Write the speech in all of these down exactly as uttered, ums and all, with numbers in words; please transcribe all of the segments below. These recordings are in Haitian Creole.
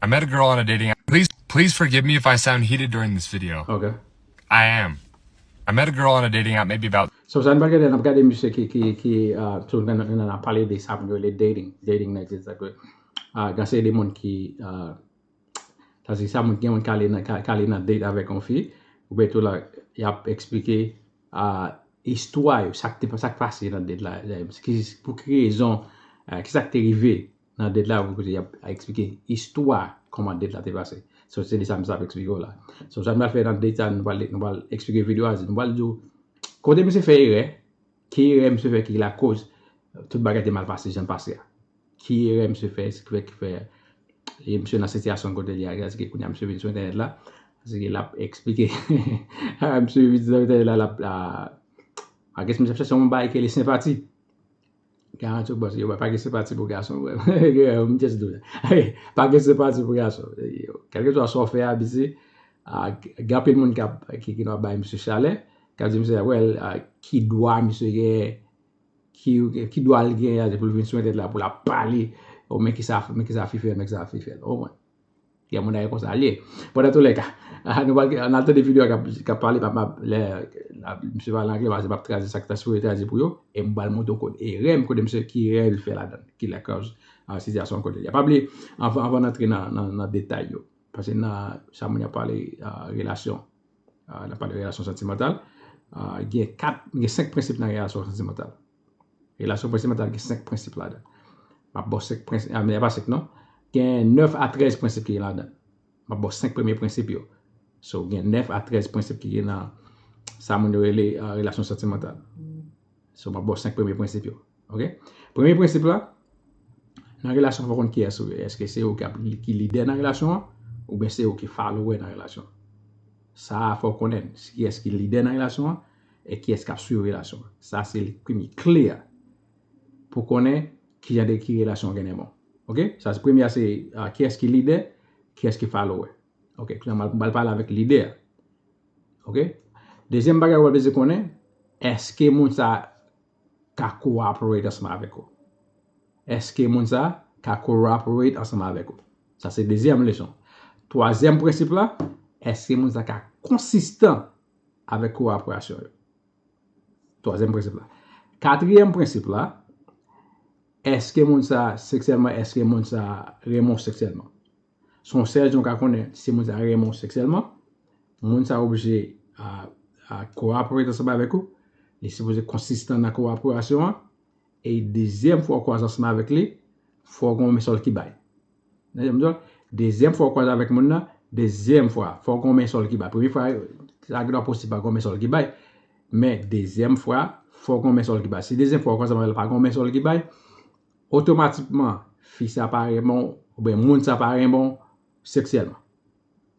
I met a girl on a dating app. Please, please forgive me if I sound heated during this video. Ok. I am. I met a girl on a dating app maybe about So, sa n pa gade, n ap gade misye ki, ki, ki, uh, tou nan, nan, nan pale de sa moun yo rele dating. Dating nan, se sa ke, uh, gen se de moun ki, uh, sa se sa moun gen moun kale nan, ka- kale nan date avèk yon fi, oubyen tou la, y ap eksplike, uh, istwa yo, sa k te, sa k pase nan date la, ki, pou ki rezon, uh, ki sa k te rive nan date la, pou kote y ap eksplike istwa kòman date la te pase. So, se de sa m ap eksplike w la. So, sa m pral fè nan date sa, nou pral, nou pral eksplike videyo a, nou pral di w kote misye fè erè, ki erè misye fè ki lakoz tout bagay te mal pase, jan l pase a. Ki erè misye fè, ki fè, ki fè e misye nan sitiyasyon kote li a, paske kounye a misye vin sou entènèt la, paske l ap eksplike. Misye vin sou entènèt la, l ap, la, I guess misye ap chèche yon bagay ki rele senpati. Garanti w, bòs, yo pa gen senpati pou gason, vre. M just do that. Pa gen senpati pou gason. Yo, kèlkeswa sa w fè a, misye, ah, gen anpil moun k ap, ki, ki nan bay misye chalè, k ap di misye, well, ah, ki dwa misye gen, ki, ki dwa l gen pou l vin sou entènèt la, pou l ap pale, oh, men kisa, men kisa fi fè, men kisa fi fè. Ou konprann? Gen moun dayè konsa l ye. Bon, dans tous les cas, ah, nou pral, n al tande videyo a k ap, k ap pale, m ap, m ap, lè, la, misye pale anglè, paske m ap tradui sa k ta sou tradui pou yo, e m pral montre w kote erè, kote misye ki erè l fè ladan, ki lakòz, ah, sitiyasyon kote l ye. Pa bliye, anvan, anvan n antre nan, nan, nan detay yo, paske nan sa moun yo ap pale, ah, relasyon, ah, n ap pale relasyon santimantal, ah, gen kat, gen senk prensip nan relasyon santimantal. Relasyon santimantal gen senk prensip ladan. M ap ba w senk prensip, ah, men pa senk non. Gen nèf a trèz prensip ki gen ladan. M ap ba w senk premye prensip yo. So, gen nèf a trèz prensip ki gen nan sa moun yo rele, ah, relasyon santimantal. So, m ap ba w senk premye prensip yo. Ok? Premye prensip la, nan relasyon fò w konn kiyès ou ye. Èske se ou ki ap, ki lidè nan relasyon an, oubyen se ou ki follower nan relasyon an? Sa a fò w konnen kiyès ki lidè nan relasyon an, e kiyès k ap swiv relasyon an. Sa se premye kle a pou konnen ki jan de ki relasyon w gen nan men w. Ok? Sa se premye a se, ah, kiyès ki lidè, kiyès ki follower. Ok? Kounye a m al, m al pale avèk lidè a. Ok? Dezyèm bagay w ap bezwen konnen, èske moun sa a ka cooperate ansanm avèk ou? Èske moun sa a ka cooperate ansanm avèk ou? Sa se dezyèm leson. Twazyèm prensip la, èske moun sa a ka konsistan avèk kowoperasyon yo? Twazyèm prensip la. Katriyèm prensip la, èske moun sa a seksyèlman, èske moun sa a renmen w seksyèlman? Se yon sèl jan w ka konnen si moun sa a renmen w seksyèlman, moun sa a oblije a, a cooperate ansanm avèk ou, li sipoze konsistan nan kowoperasyon an, e dezyèm fwa w kwaze ansanm avèk li, fò w gen yon men sòl ki bay. Nan, dezyèm fwa w kwaze avèk moun nan, dezyèm fwa, fò w gen yon men sòl ki bay. Premye fwa, sa gen dwa posib pa gen yon men sòl ki bay. Men dezyèm fwa, fò w gen yon men sòl ki bay. Si dezyèm fwa w kwaze avèk la pa gen yon men sòl ki bay, otomatikman, fi sa pa renmen w, oubyen moun sa pa renmen w seksyèlman.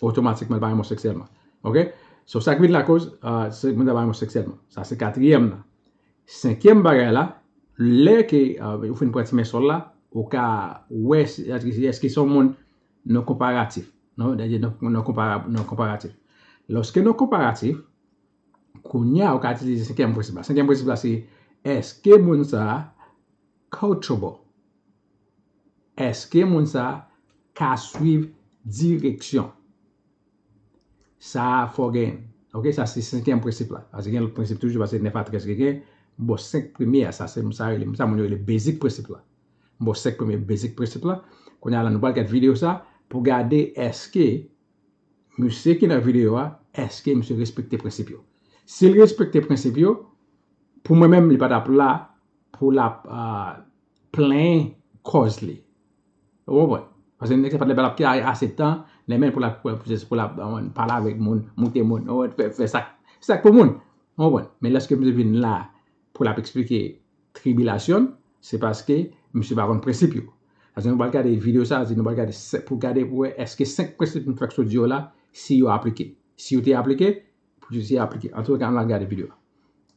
Otomatikman, li pa renmen w seksyèlman. Ok? So, sa k vin lakoz, ah, se moun sa pa renmen w seksyèlman. Sa se katriyèm nan. Senkyèm bagay la, lè ke, ah, ou fin pran ti men sòl la, ou ka wè si, èske, èske se yon moun nan konparatif. Non, nan, nan, nan konpara-, nan konparatif. Lòske nan konparatif, kounye a ou ka itilize senkyèm prensip la. Senkyèm prensip la se, èske moun sa a coachable? Èske moun sa a ka swiv direksyon? Sa a fò gen. Ok, sa se senkyèm prensip la. Paske gen lòt prensip toujou, paske nèf a trèz ki gen, m ba w senk premye a, sa se sa rele, sa moun yo rele basic prensip la. M ba w senk premye basic prensip la. Kounye a la, nou pral gade videyo sa pou gade èske misye ki nan videyo a, èske misye respekte prensip yo. Si l respekte prensip yo, pou mwen menm, li pa t ap la pou l ap, ah, plenyen kòz li. Ou konprann? Paske nèg sa pa t lè pa l ap kite ase tan nan men l pou l ap, pou l ap, pou l ap, ah, pale avèk moun, moute moun, ou konprann, fè, fè sa, fè sa k pou moun. Ou konprann? Men lòske misye vin la pou l ap eksplike tribilasyon, se paske misye pa konn prensip yo. Paske nou pral gade videyo sa, nou pral gade se, pou gade pou wè èske senk prensip m fèk sot di yo la, si yo aplike. Si yo te apleke, pou yo te aplike. Antouka, ann al gade videyo a.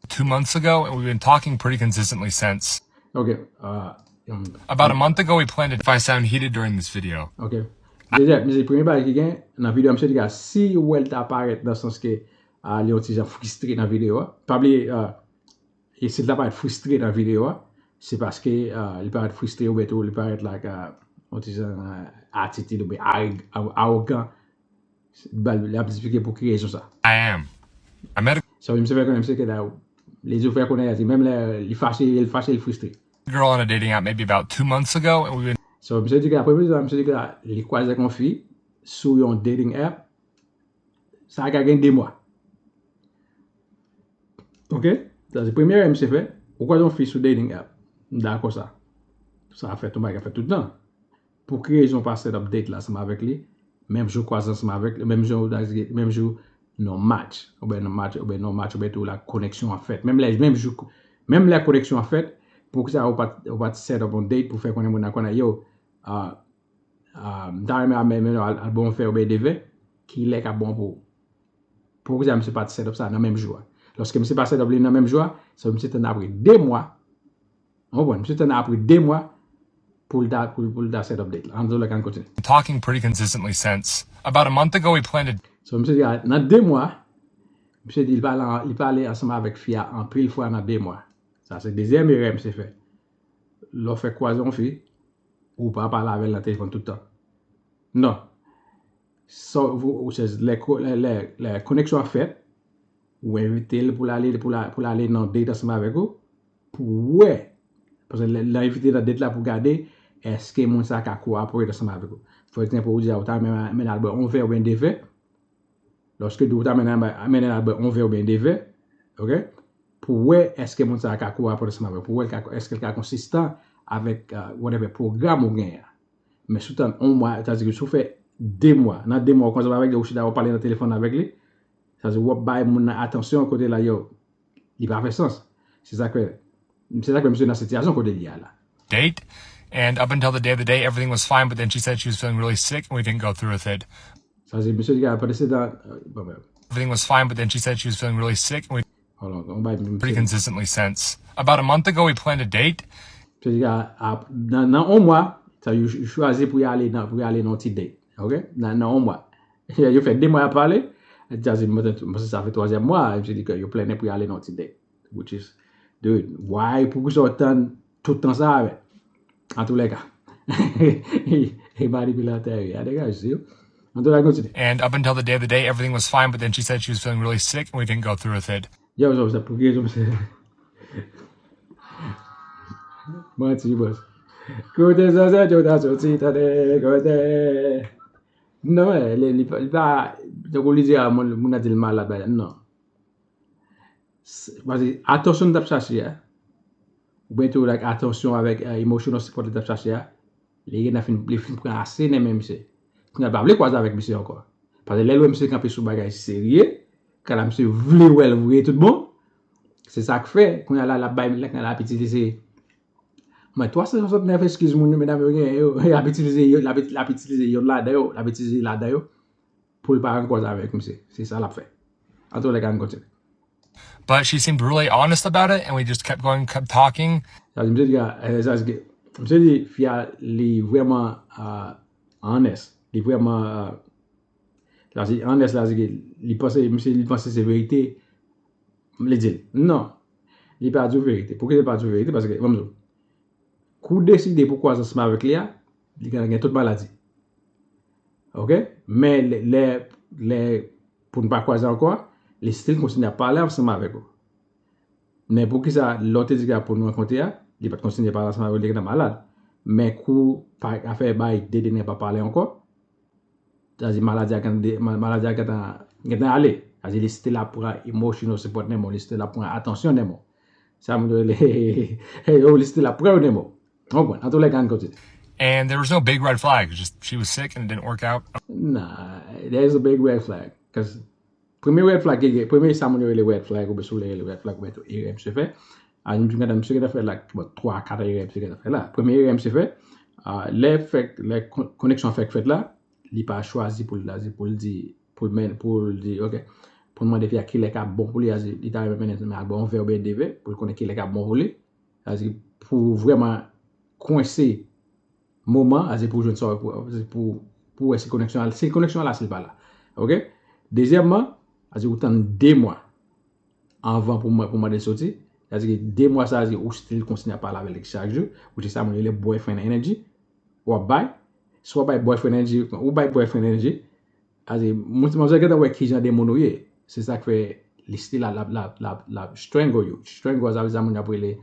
two months ago, and we've been talking pretty consistently since. Ok, ah, um, About a month ago, we planned to, if I sound heated during this video. Ok. Deja, misye premye bagay ki gen nan videyo a, misye di, si ou wè l ta parèt nan sans ke, ah, li yon ti jan fristre nan videyo a. Pa bliye, ah, e si l ta parèt fristre nan videyo a, se paske, ah, li parèt fristre oubyen tou li parèt like, ah, yon ti jan atitid oubyen awogan. Li ap esplike pou ki rezon sa. I am. I met a So, misye fè konnen misye ke la, li di fè konnen li menm lè li fache, li fache, li fristre. Girl on a dating app maybe about two months ago, and we've been So, misye di ke la premye zwa misye di ke la li kwaze ak yon fi sou yon dating app. Sa ka gen de mwa. Ok? Sa se premye erè misye fè. Ou kwaze yon fi sou dating app. M dakò sa. Sa fèt, yon bagay fèt tout tan. Pou ki rezon pa set up date la ansanm avèk li? Menm jou kwaze ansanm avèk li, menm jou, menm jou non match, oubyen non match, oubyen non match, oubyen tou la koneksyon an fèt. Menm lè, menm jou, menm lè koneksyon an fèt, pou ki sa ou pa, ou pa set up on date pou fè konnen moun nan konnen yo, ah, ah, m ta renmen al, al, al bon fè oubyen de vè, ki lè k ap bon pou ou? Pou ki sa misye pa set up sa nan menm jou a? Lòske misye pa set up li nan menm jou a, sa misye tann apre de mwa. Ou konprann? Misye tann apre de mwa pou l ta, pou, pou l ta set up date la. Ann, ann kontinye. Talking pretty consistently since. About a month ago, we planned to So, misye di, ah, nan de mwa, misye di, li pale, li pale ansanm avèk fi a anpil fwa nan de mwa. Sa se dezyèm erè misye fè. Lè w fè kwaze yon fi, ou pa pale avè l nan telefòn tout tan. Non. Sa, ou, ou, se lè, lè, lè, lè koneksyon an fèt, ou envite l pou l ale, pou l, pou l ale nan date ansanm avèk ou, pou wè. Paske lè, lè envite nan date la pou gade, èske moun sa ka kowapore ansanm avèk ou. For example, ou di a, ou ta renmen mennen al bwè yon vè oubyen de vè. Lòske di ou ta mennen, mennen al bwè yon vè oubyen de vè, ok? Pou wè èske moun sa ka kowapore ansanm avèk ou, pou wè èske l ka konsistan avèk, uh, whatever pwogram ou genyen an. Men si w tann yon mwa, sa di ke si w fè de mwa, nan de mwa ou kòmanse avèk li, ou chita w ap pale nan telefòn avèk li, sa di w ap bay moun nan atansyon kote la yo, li pa fè sans. Se sa ke, se sa ke misye nan sitiyasyon kote li a la. Date, and up until the day of the day, everything was fine, but then she said she was feeling really sick, and we didn't go through with it. Sa di misye di a pandan se tan, bon, bon. Everything was fine, but then she said she was feeling really sick, and we Hold on, on bay pretty consistently since. About a month ago, we planned a date. Misye di a, nan yon mwa, sa yo chwazi pou y ale nan, pou y ale nan yon ti date. Ok? Nan yon mwa. Yo fè de mwa y ap pale. Sa di, mwen panse sa fè twazyèm mwa, misye di ke yo plannen pou y ale nan yon ti date. Which is, dude, why, poukisa w tann tout tan sa a, men? Antoulèka. E manipilatè, wi. A degaje yo. Antoulèka, kontinye. And up until the day of the day, everything was fine, but then she said she was feeling really sick, and we didn't go through with it. Yo, yo, yo, pou ki rezon misye? Manti, bòs. Kote zanzèt yo ta soti, tande, kote. Non, men, li, li, li pa, tankou li di a, moun, moun nan di l malad, bagay, non. Paske atansyon li t ap chache a, oubyen tou, like, atansyon avèk, uh, emotional support li t ap chache a, li gentan fin, li fin pran ase nan men misye. Kounye a l pa vle kwaze avèk misye ankò. Paske lè l wè misye kanpe sou bagay serye, kala misye vle wè l vre tout bon. Se sa k fè, kounye a la, l ap bay, la, l ap itilize. Mwen, twa san swasantnèf eskiz moun yo, medam yo genyen yo, l ap itilize yo, l ap, l ap itilize youn ladan yo, l ap itilize ladan yo. Pou l pa rann kòz avèk misye. Se sa l ap fè. Antoulèka, ann kontinye. But she seemed really honest about it, and we just kept going, kept talking. Sa di, misye di, eh, sa di, misye di, fi a, li vrèman, ah, honest. Li vrèman, ah, sa di, honest, sa di, li panse, misye, li panse se verite. Li di l, non. Li pa di w verite. Poukisa li pa di w verite? Paske, ban m di w, kou w deside pou kwaze ansanm avèk li a, li gen, gen tout maladi. Ok? Men lè, lè, lè pou n pa kwaze ankò, li still kontinye ap pale ansanm avèk ou. Men poukisa lè w te di ke pou nou rankontre a, li pa t kontinye pale ansanm avèk ou, li gentan malad? Men kou pa, afè bay de, de nèg pa pale ankò, sa di maladi a gentan, maladi a gentan, gentan ale. Sa di li still ap pran emotional support nan men w, li still ap pran atansyon nan men w. Sa moun yo rele, yo, li still ap pran yo nan men w. Ou konprann? Antoulèka, ann kontinye. And there was no big red flag. Just she was sick and it didn't work out. Nah, there is a big red flag. Cause premye red flag, premye sa moun yo rele red flag, oubyen si w vle rele red flag, oubyen tou erè misye fè. A, misye gentan, misye gentan fè, like, bon, twa, kat erè misye gentan fè la. Premye erè misye fè, ah, lè fèk, lè koneksyon fèk fèt la, li pa chwazi pou l, pou l di, pou l men, pou l di, ok, pou l mande fi a ki lè k ap bon pou li, li ta renmen mennen al bwè yon vè oubyen de vè, pou l konnen ki lè k ap bon pou li. Sa di pou vrèman kwense moman, sa di pou jwenn sa, pou, pou, pou wè si koneksyon an, si koneksyon an la, si l pa la. Ok? Dezyèmman, sa di ou tann de mwa anvan pou mwen, pou mande l soti. Sa di de mwa sa, sa di ou still kontinye ap pale avè l chak jou, ou se sa moun yo rele boyfriend energy. W ap bay, Si w ap bay boyfriend energy, ou bay boyfriend energy, sa vle di, manzè gentan wè kijan de moun ou ye. Se sa k fè li still la, l ap, l ap, l ap, l ap strangle you. Strangle, sa vle di sa moun yo ap rele,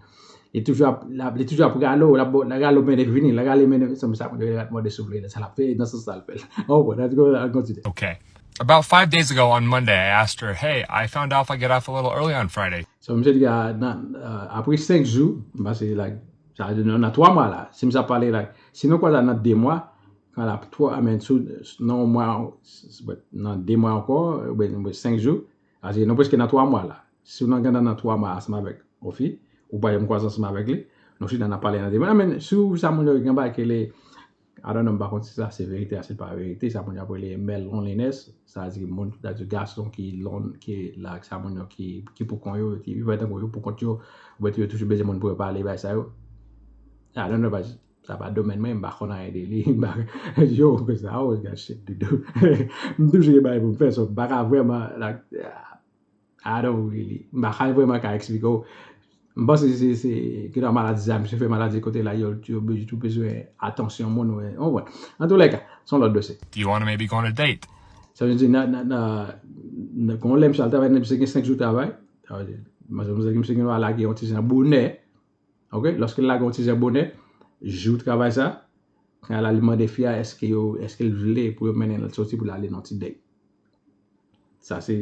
li toujou ap, l ap, li toujou ap rale w, l ap, l ap rale w mennen vini, l ap rale mennen, sa moun yo rele rat mòde soufle, sa l ap fè, nan sans sa l fè l. Oh, bon, let's go, an kontinye. Okay. About five days ago on Monday, I asked her, "Hey, I found out I get off a little early on Friday." So, misye di, ah, nan, ah, apre senk jou, m pase, like, sa vle di nan, nan twa mwa la, si misye ap pale, like, si nou kwaze nan de mwa, kan l ap twa, I mean, sou, nan yon mwa, s- s- nan de mwa ankò, oubyen oubyen senk jou, sa vle di nou prèske nan twa mwa la. Si w nan gentan nan twa mwa ansanm avèk yon fi, ou pa janm kwaze ansanm avèk li, nou chita n ap pale nan de mwa. I mean, si w sa moun yo gen bagay ke le, I don't know, m pa konn si sa se verite a, si l pa verite, sa moun yo ap rele male loneliness, sa vle di moun, sa vle di gason ki lon, ki la, sa moun yo ki, ki pou kont yo, ki viv tankou yo pou kont yo, oubyen tou yo toujou bezwen moun pou yo pale, bagay sa yo. I don't know, bagay, sa pa domèn mwen, m pa konn anyen de li, m pa, yo, konsa, oh, gad shit, doudou. M toujou gen bagay pou m fè, so, m pa ka vrèman, like, I don't really, m pa ka vrèman ka eksplike w. M panse se, se, se, ki nan maladi sa, misye fè maladi kote la, yo, yo, yo bezwen atansyon moun, ou konprann. Antoulèka, se yon lòt dosye. Do you want to maybe go on a date? Sa vle di, nan, nan, nan, nan, kon lè misye al travay, misye gen senk jou travay, sa vle di, manzè, manzè, misye gen dwa lage yon ti jan bonè, ok? Lòske l lage yon ti jan bonè, jou travay sa, kan la li mande fi a, èske yo, èske l vle pou yo mennen l soti pou l ale nan ti date. Sa se,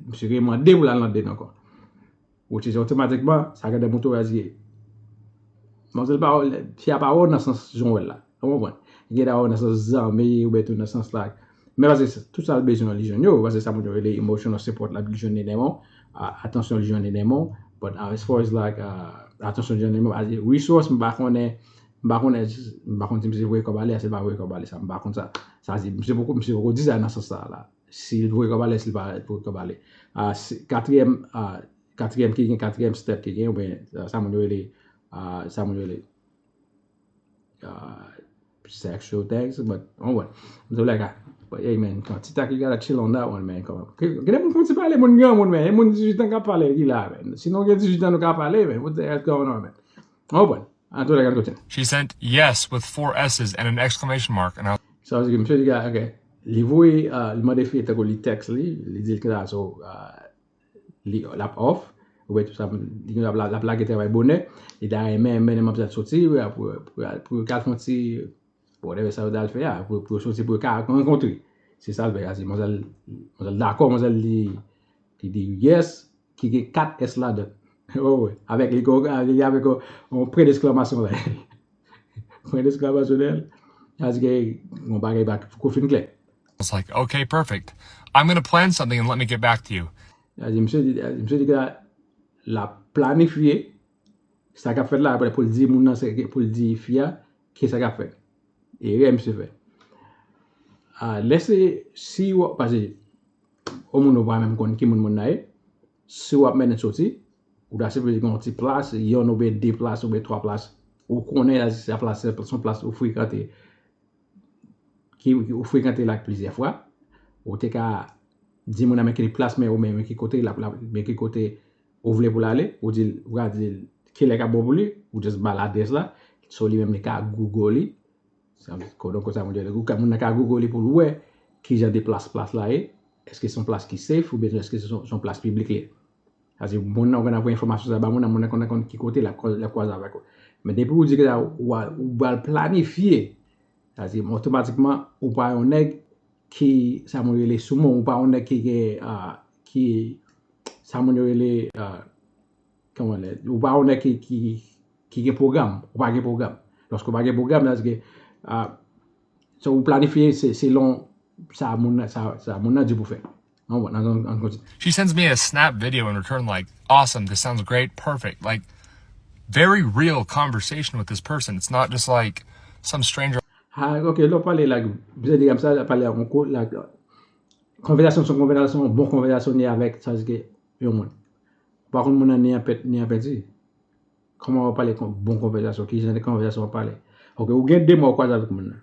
misye remande pou l al nan date ankò. Which is otomatikman, sa gen de moun tou, manzè pa, fi a pa wè w nan sans jan w wè l la. Ou konprann? Gen de wè w nan sans zanmi, oubyen tou nan sans la. Men paske tout sa l bezwen an li jwenn yo, paske sa moun yo rele emotional support la, li jwenn li nan men w, a- atansyon li jwenn li nan men w. But uh, as far as like, uh, atansyon li jwenn li nan men w, as a resource, m pa konnen, m pa konnen, m pa konn si misye voye kòb ale, a se pa voye kòb ale sa, m pa konn sa. Sa di, misye poko, misye poko di sa nan sans sa la. Si l voye kòb ale, si l pa voye kòb ale. Ah, si, katriyèm, ah, katriyèm ki gen, katriyèm step ki gen, oubyen, ah, sa moun yo rele, ah, sa moun yo rele, ah, sexual things, but, oh, well. Antoulèka, but, hey, man, come on, Tita, you gotta chill on that one, man, come on. Gen de moun konn ti pale, moun granmoun, man, e moun dizuit an k ap pale, ki la, man. Si nou gen dizuit an, nou ka pale, man, what the hell going on, man? Oh, well. Antoulèka, n kontinye. She sent yes with four S's and an exclamation mark, and I Sa vle di ke misye di, ah, ok. Li voye, ah, li mande fi tankou li tèks li, li di l ke la, so, ah, li, l ap off, oubyen tou sa, li gen dwa ap la- l ap lage travay bonè, li ta renmen mennen manzèl soti, pou, pou, pou, pou yo ka fè yon ti, whatever sa yo ta al fè a, pou, pou yo soti, pou yo ka rankontre. Se sa l fè, sa di, manzèl, manzèl dakò, manzèl li, li di yes, ki gen kat S ladan. Oh, wi. Avèk li, li avèk yon pwen dèsklamasyon la. Pwen dèsklamasyon dèyè l. Sa di ke yon bagay pa poko fin klè. was like, "Okay, perfect. I'm going to plan something and let me get back to you." Sa di, misye di, misye di ke l ap planifye sa k ap fèt la, apre pou l di moun nan, se pou l di fi a, ki sa k ap fèt. Erè misye fè. Ah, lè se, si w, paske, yon moun ou pa menm konn ki moun moun nan ye, si w ap mennen soti, ou ta sipoze gen yon ti plas, yonn oubyen de plas oubyen twa plas. Ou konnen la, se plas, se yon plas ou frekante, ki, ki ou frekante la plizyè fwa, ou te ka di moun nan men ki plas, men ou men, men ki kote, la, la, men ki kote ou vle pou l ale, ou di l, ou ka di l kilè k ap bon pou li, ou just ba l adrès la, so li menm li ka Google li, sa vle di, kote, kote sa moun yo, ou ka, moun nan ka Google li pou l wè ki jan de plas plas la ye, èske se yon plas ki safe oubyen èske se yon, se yon plas piblik li ye. Sa vle di, moun nan, ou konn ap voye enfòmasyon sa ba moun nan, moun nan konn, konn ki kote l ap, l ap kwaze avèk ou. Men depi ou di ke sa, ou, ou pral planifye, sa vle di, otomatikman, ou pa yon nèg ki, sa moun rele sou moun, ou pa yon nèg ki gen, ah, ki, sa moun yo rele, ah, kòman l ye, ou pa yon nèg ki, ki, ki gen pwogram, ou pa gen pwogram. Lòske ou pa gen pwogram, sa vle di ke, ah, so ou planifye se, selon sa moun nan, sa, sa moun nan di pou fè. An, bon, an, an, an kontinye. She sends me a snap video in return, like, "Awesome, this sounds great, perfect." Like, very real conversation with this person. It's not just like some stranger. Ha, ok, lè w pale, like, bizè di m sa, pale ak yon ko, like, konvèsasyon, se yon konvèsasyon, bon konvèsasyon ni avèk, sa vle di ke yon moun. Ou pa konn moun nan ni an pèt, ni an pèdi. Kòman w ap pale kon- bon konvèsasyon? Ki jan de konvèsasyon w ap pale? Ok, ou gen de mwa w kwaze avèk moun nan.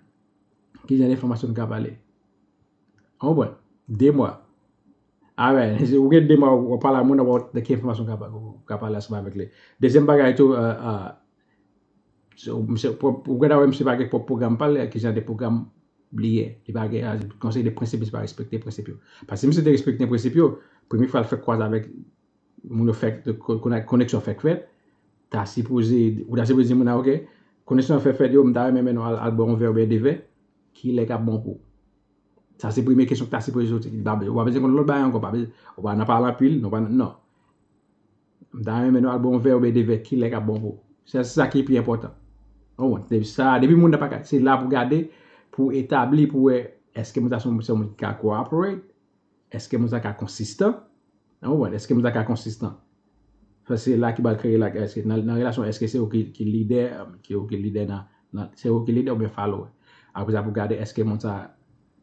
Ki jan de enfòmasyon nou ka pale? Ou konprann? De mwa. Alright, ou gen de mwa w ap pale ak moun nan, ou pa konn de ki enfòmasyon w ka pa- w ka pale ansanm avèk li. Dezyèm bagay tou, euh, euh, So, misye, ou gentan wè misye pa gen pwòp pwogram pa l, ki jan de pwogram li ye. Li pa gen, konsèy de prensip, misye pa respekte prensip yo. Paske si misye te respekte prensip yo, premye fwa l fèk kwaze avèk moun yo fèk, koneksyon fèk fèt, ta sipoze, ou ta sipoze di moun nan, ok, koneksyon fèk fèt yo, m ta renmen mennen w al, al bwè yon vè oubyen de vè, kilè k ap bon pou ou? Sa se premye kesyon ki ta sipoze soti. Ou pa bezwen konn lòt bagay ankò, ou pa nan pale anpil, non, pa nan, non. M ta renmen nou al bwè yon vè oubyen de vè, kilè k ap bon pou ou? Se sa ki pi enpòtan. Ou konprann? Depi sa, depi moun nan pa ka, se la pou gade, pou etabli, pou wè, èske moun sa se yon moun ki ka cooperate? Èske moun sa ka konsistan? Ou konprann? Èske moun sa ka konsistan? Sa se la ki pral kreye la, èske nan, nan relasyon, èske se ou ki, ki lidè, ki ou ki lidè nan, nan, se ou ki lidè oubyen follower? Apre sa pou gade èske moun sa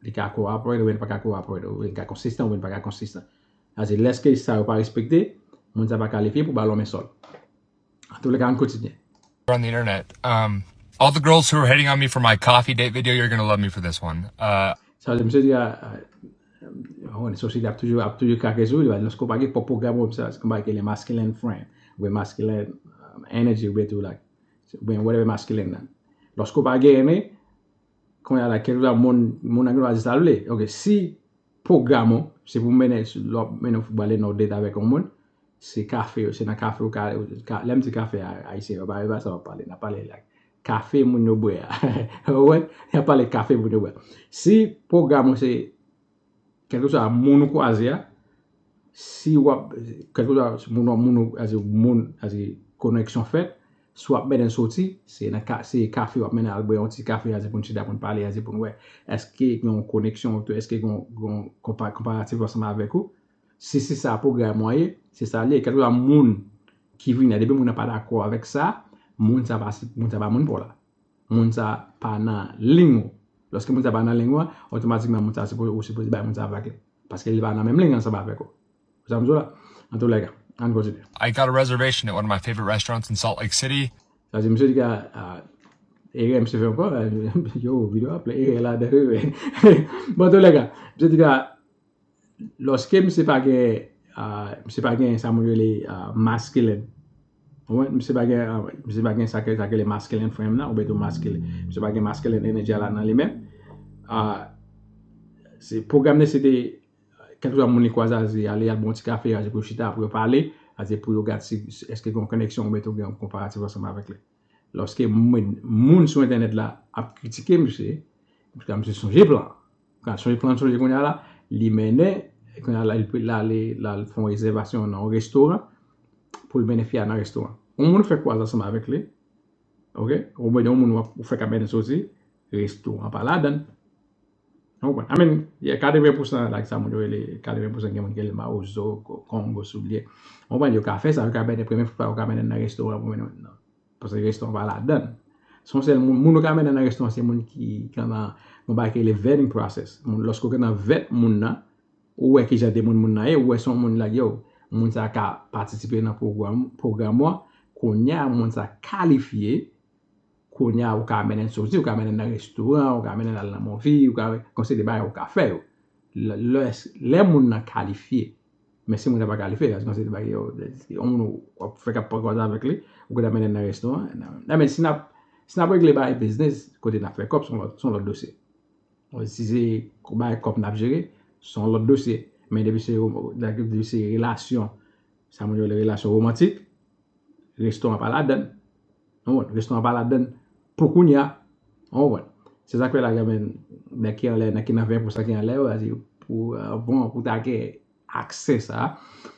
li ka cooperate oubyen li pa ka cooperate, oubyen li ka konsistan oubyen li pa ka konsistan. Sa se lèske sa yo pa respekte, moun sa pa kalifye pou balon men sòl. An tou le ka, ann kontinye. On the internet. Um, all the girls who are hating on me for my coffee date video, you're gonna love me for this one. Uh, Sa vle di, misye di, a, a, a, sosyete ap toujou, ap toujou krake sou li, lòske w pa gen pwòp pwogram ou, sa, se konba ke le masculine frame, oubyen masculine, um, energy, oubyen tou, like, oubyen whatever masculine nan. Lòske w pa gen, kounye a la, kèlkeswa moun, moun nan gen dwa di sa l vle. Ok, si pwogram ou, se pou mennen, lè w ap mennen, w prale nan yon date avèk yon moun, se kafe, se nan kafe ou ka, ka, lè m di kafe a, ayisyen yo pa, yo pa sa w ap pale, n ap pale la. Kafe moun yo bwè a. Ou wè? Y ap pale kafe moun yo bwè. Si pwogram ou se, kèlkeswa moun ou kwaze a, si w ap, kèlkeswa moun, moun ou, moun, koneksyon fèt, si w ap mennen l soti, se nan ka, se kafe w ap mennen al bwè yon ti kafe, pou n chita, pou n pale, pou n wè, èske gen yon koneksyon, èske gen yon, gen yon konpa-, konparatif ansanm avèk ou. Si se sa pwogram ou an ye, se sa l ye. Kèlkeswa moun ki vini, depi moun nan pa dakò avèk sa, moun sa pa, moun sa pa moun pa w la. Moun sa pa nan liy ou. Lòske moun sa pa nan liy ou an, otomatikman moun sa sipoze, ou sipoze bay moun sa vag li. Paske li pa nan menm liy ansanm avèk ou. Ou sa m di w la? An tou le ka, ann kontinye. I got a reservation at one of my favorite restaurants in Salt Lake City. Sa di, misye di ka, a, erè misye fè ankò, yo, videyo ap plen erè ladan, wi. Bon, an tou le ka, misye di ka, lòske misye pa gen, a, misye pa gen sa moun rele, a, masculine. Ou konprann? Misye pa gen, a, misye pa gen sa ke, sa ke le masculine frame nan, oubyen tou masculine. Misye pa gen masculine energy a la nan li menm. A, se pwogram li se te, kèlkeswa moun li kwaze, a, se ale al bwè yon ti kafe, a, se pou yo chita, pou yo pale, a, se pou yo gade si, si èske gen yon koneksyon oubyen tou gen yon konparatif ansanm avèk li. Lòske moun, moun sou entènèt la ap kritike misye, misye sonje plan. Kan l sonje plan, l sonje kounye a la, li mennen, kounye a la, li, l ale, l al fè yon rezèvasyon nan yon restoran pou l mennen fi a nan restoran. Yon moun fè kwaze ansanm avèk li, ok? Ou mande yon moun w ap, ou fè ka mennen soti, restoran pa ladan l. Ou konprann? I mean, yeah, katreven pousan, like sa moun yo rele, katreven pousan gen moun ki rele mawozo, ko-, kongo, souliye. Ou konprann? Yo ka fè sa, yo ka mennen premye fwa, yo ka mennen nan restoran pou mennen nan. Paske restoran pa ladan l. Se yon sèl moun, moun ou ka mennen nan restoran, se moun ki, ki nan yon bagay ki rele vetting process. Moun, lòske w gentan vèt moun nan, ou wè ki jan de moun moun nan ye, ou wè se yon moun like, yo, moun sa ka patisipe nan pwogram, pwogram ou an, kounye a, moun sa kalifye, kounye a, ou ka mennen l soti, ou ka mennen l nan restoran, ou ka mennen l al nan movie, ou ka, konsèy de bagay ou ka fè yo. Lè, lè, lè moun nan kalifye, men si moun nan pa kalifye, paske se de bagay yo, yon moun w ap fè k ap pran kòb avèk li, ou gentan mennen l nan restoran. Nan, nan, men si n ap, si n ap regle bagay biznis, kote n ap fè kòb, se yon lòt, se yon lòt dosye. Si se bagay kòb n ap jere, se yon lòt dosye. Men depi se, depi se relasyon, sa moun yo rele relasyon womantik, restoran pa ladan l. Ou konprann? Restoran pa ladan l pou kounye a. Ou konprann? Se sa k fè la, gen nèg ki anlè, nèg ki nan ven pousan ki anlè yo, sa se pou, avan pou ta gen aksè sa,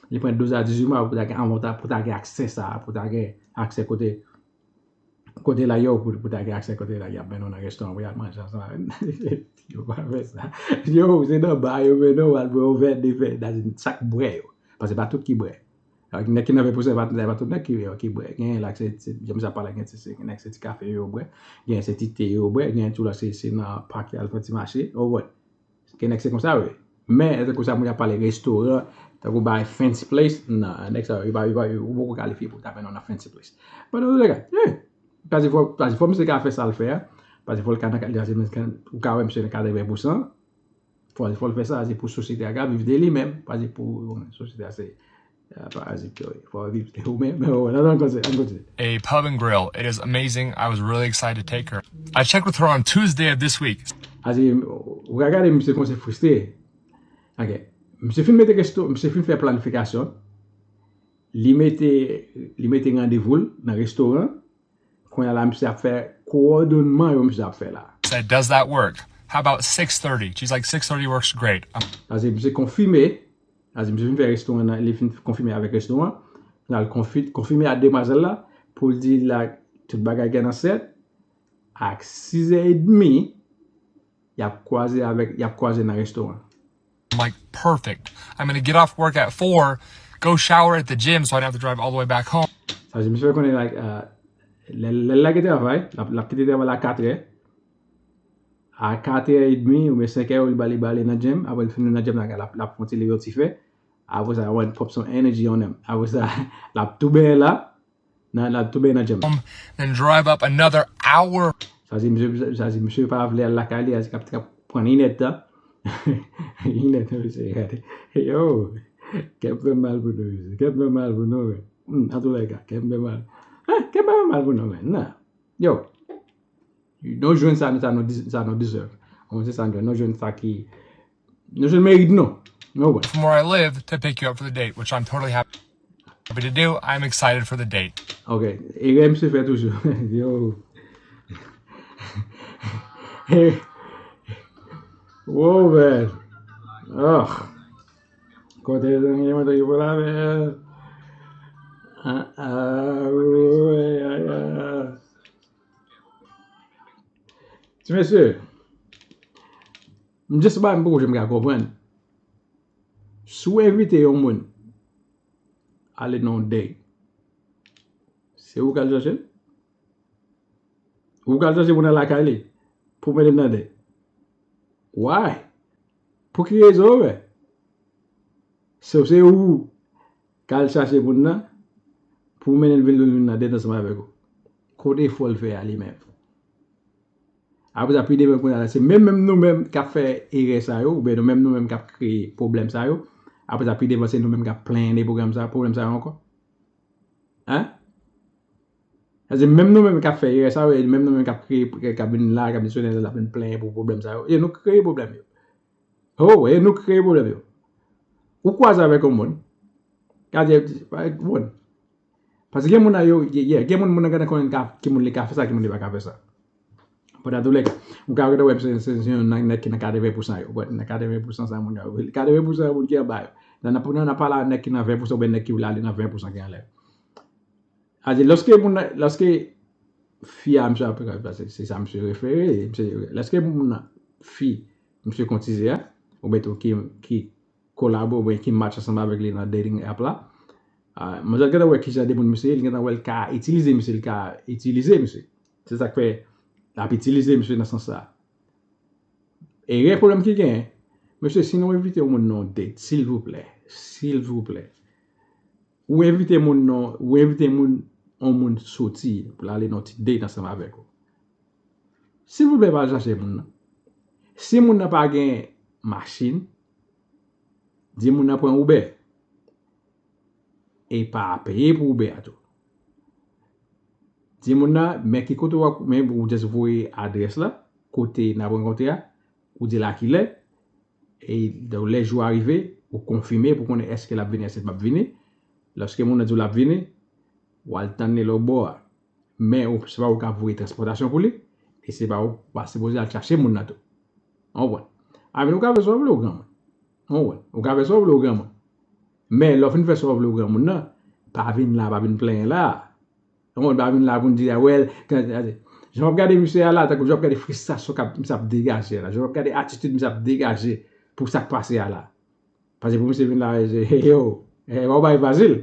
li pran douz a dizuit mwa pou ta gen, avan ta, pou ta gen aksè sa, pou ta gen aksè kote, kote la yo, pou, pou ta gen aksè kote la, y ap mennen w nan restoran pou y al manje ansanm avèk. Yo pa fè sa. Yo, se nan ba yo mennen w al bwè yon vè, de vè, sa k bwè yo. Paske pa tout ki bwè. Nèg ki nan ven pousan, pa, pa tout nèg ki, ki bwè. Gen, like, se, se, jan misye ap pale, gen, se, se, gen nèg se ti kafe yo bwè, gen se ti te yo bwè, gen tou la se, se nan pak y al fè ti mache, ou wè. Gen nèg se konsa yo ye. Men, tankou sa moun ap pale restoran, tankou bay fancy place, nan, nèg sa yo, yo pa, yo pa, yo poko kalifye pou ta mennen w nan fancy place. But anyway, yeah. Paske fò, paske fò misye ka fè sa l fè a, paske fò l ka nan, ou ka wè misye nan katreven pousan, fò, fò l fè sa, se pou sosyete a ka viv de li menm, pa se pou, bon, sosyete a se, Ah, parazit yo, fò w viv ou menm, men bon, ann kontinye, ann kontinye. A pub and grill. It is amazing. I was really excited to take her. I checked with her on Tuesday of this week. Paske, ou ka gade misye kòmanse fristre. Ok. Misye fin mete resto, misye fin fè planifikasyon. Li mete, li mete randevou l nan restoran. Kounye a la, misye ap fè kowòdonman yo misye ap fè la. Said, "Does that work? How about six thirty?" She's like, "Six thirty works great." I'm Paske misye konfime, paske misye fin fè restoran nan, li fin konfime avèk restoran. Kounye a l konfi-, konfime a demwazèl la pou l di la tout bagay gen nan sèt. Ak sizè edmi, y ap kwaze avèk, y ap kwaze nan restoran. I'm like, "Perfect. I'm going to get off work at four, go shower at the gym so I don't have to drive all the way back home." Sa vle di, misye fè konnen, like, uh, lè lè l lage travay, l ap, l ap kite travay la katrè. A katrè edmi oubyen senkè, li ba li, ba li nan gym. Apre l fini nan gym la, l ap, l ap fè yon ti leve yon ti fè. Apre sa, l ap pop some energy on him. Apre sa, l ap tou benyen la. Nan, l ap tou benyen nan gym. Then drive up another hour. Sa vle di, misye, sa vle di, misye pa vle al lakay li, a, l ap, l ap pran inèdtan. Inèdtan, misye gade. Yo, kè m fè mal pou nou, mesye. Kè m fè mal pou nou, men. Hmm, antoulèka, kè m fè mal. Eh, kè m pa fè mal pou nou, men. Nan. Yo, nou jwenn sa, sa nou, sa nou deserve. Kòman se sa nou, nou jwenn sa ki, nou jwenn merit nou. Nou wè. From where I live to pick you up for the date, which I'm totally happy to do. I'm excited for the date. Ok, erè misye fè toujou. Yo. Wow, man. Oh. Kote zanmi mwen te pou la, man. Ah, ah, wi, ah, ah. Ti mesye, m just ba m poko janm ka konprann. Si w envite yon moun ale nan yon date, se ou k al chache l? Ou k al chache moun nan lakay li pou mennen nan date? Why? Pou ki rezon, men? Se, se ou k al chache moun nan pou mennen l vin, vin nan date ansanm avèk ou. Kote efò l fè a li menm? Apre sa, pi devan kounye a la, se menm, menm nou menm k ap fè erè sa yo, oubyen nou menm, nou menm k ap kreye pwoblèm sa yo. Apre sa, pi devan, se nou menm k ap plenyen de pwoblèm sa, pwoblèm sa yo ankò. Hein? Sa vle di, menm nou menm k ap fè erè sa yo, e menm nou menm k ap kreye, k ap vin la, k ap vin sou entènèt la, vin plenyen pou pwoblèm sa yo. E nou kreye pwoblèm yo. Oh, e nou kreye pwoblèm yo. Ou kwaze avèk yon moun. Ka di, bon. Paske gen moun nan yo, ye, ye, gen moun, moun nan gentan konnen ka, ki moun li ka fè sa, ki moun li pa ka fè sa. But antoulèka, ou ka gentan wè se, se, se yon nèg, nèg ki nan katreven pousan yo. But nan katreven pousan sa moun yo, katreven pousan yo moun ki anba yo. Nan, nan, nan, nan pale a nèg ki nan ven pousan oubyen nèg ki vle ale nan ven pousan ki anlè. A di, lòske moun nan, lòske fi a misye ap, se, se sa misye refere, misye, lòske moun nan, fi, misye kotize a, oubyen tou ki, ki kolabo, oubyen ki match ansanm avèk li nan dating app la, ah, manzè gentan wè kijan de moun misye ye, li gentan wè l ka itilize misye, li ka itilize misye. Se sa k fè l ap itilize misye nan sans sa. Erè pwoblèm ki genyen, mesye, si nou envite yon moun nan yon date, silvouplè, silvouplè, ou envite moun nan, ou envite moun, yon moun soti pou l ale nan yon ti date ansanm avèk ou. Silvouplè, pa al chache moun nan. Si moun nan pa gen machin, di moun nan pran Uber. E pa peye pou Uber a tou. Di moun nan, men ki kote w ap, men ou just voye adrès la, kote n ap rankontre a, ou di l a kilè, e lè jou a rive, ou konfime pou konnen èske l ap vini, èske l p ap vini. Lòske moun nan di w l ap vini, w al tann li lòtbò a. Men ou, se pa ou k ap voye transpòtasyon pou li, e se pa ou, ou pa sipoze al chache moun nan tou. Ou konprann? Amen, ou ka fè sa w vle, ou granmoun. Ou konprann? Ou ka fè sa w vle, ou granmoun. Men lè w fin fè sa w vle, ou granmoun nan, pa vin la, pa vin plenyen la. Ou konprann? Pa vin la pou n di, ah, well, jan w ap gade misye a la, tankou jan w ap gade fristrasyon k ap, misye ap degaje a la, jan w ap gade atitid misye ap degaje pou sa k pase a la. Paske pou misye vin la, yo, e pa yon bagay fasil.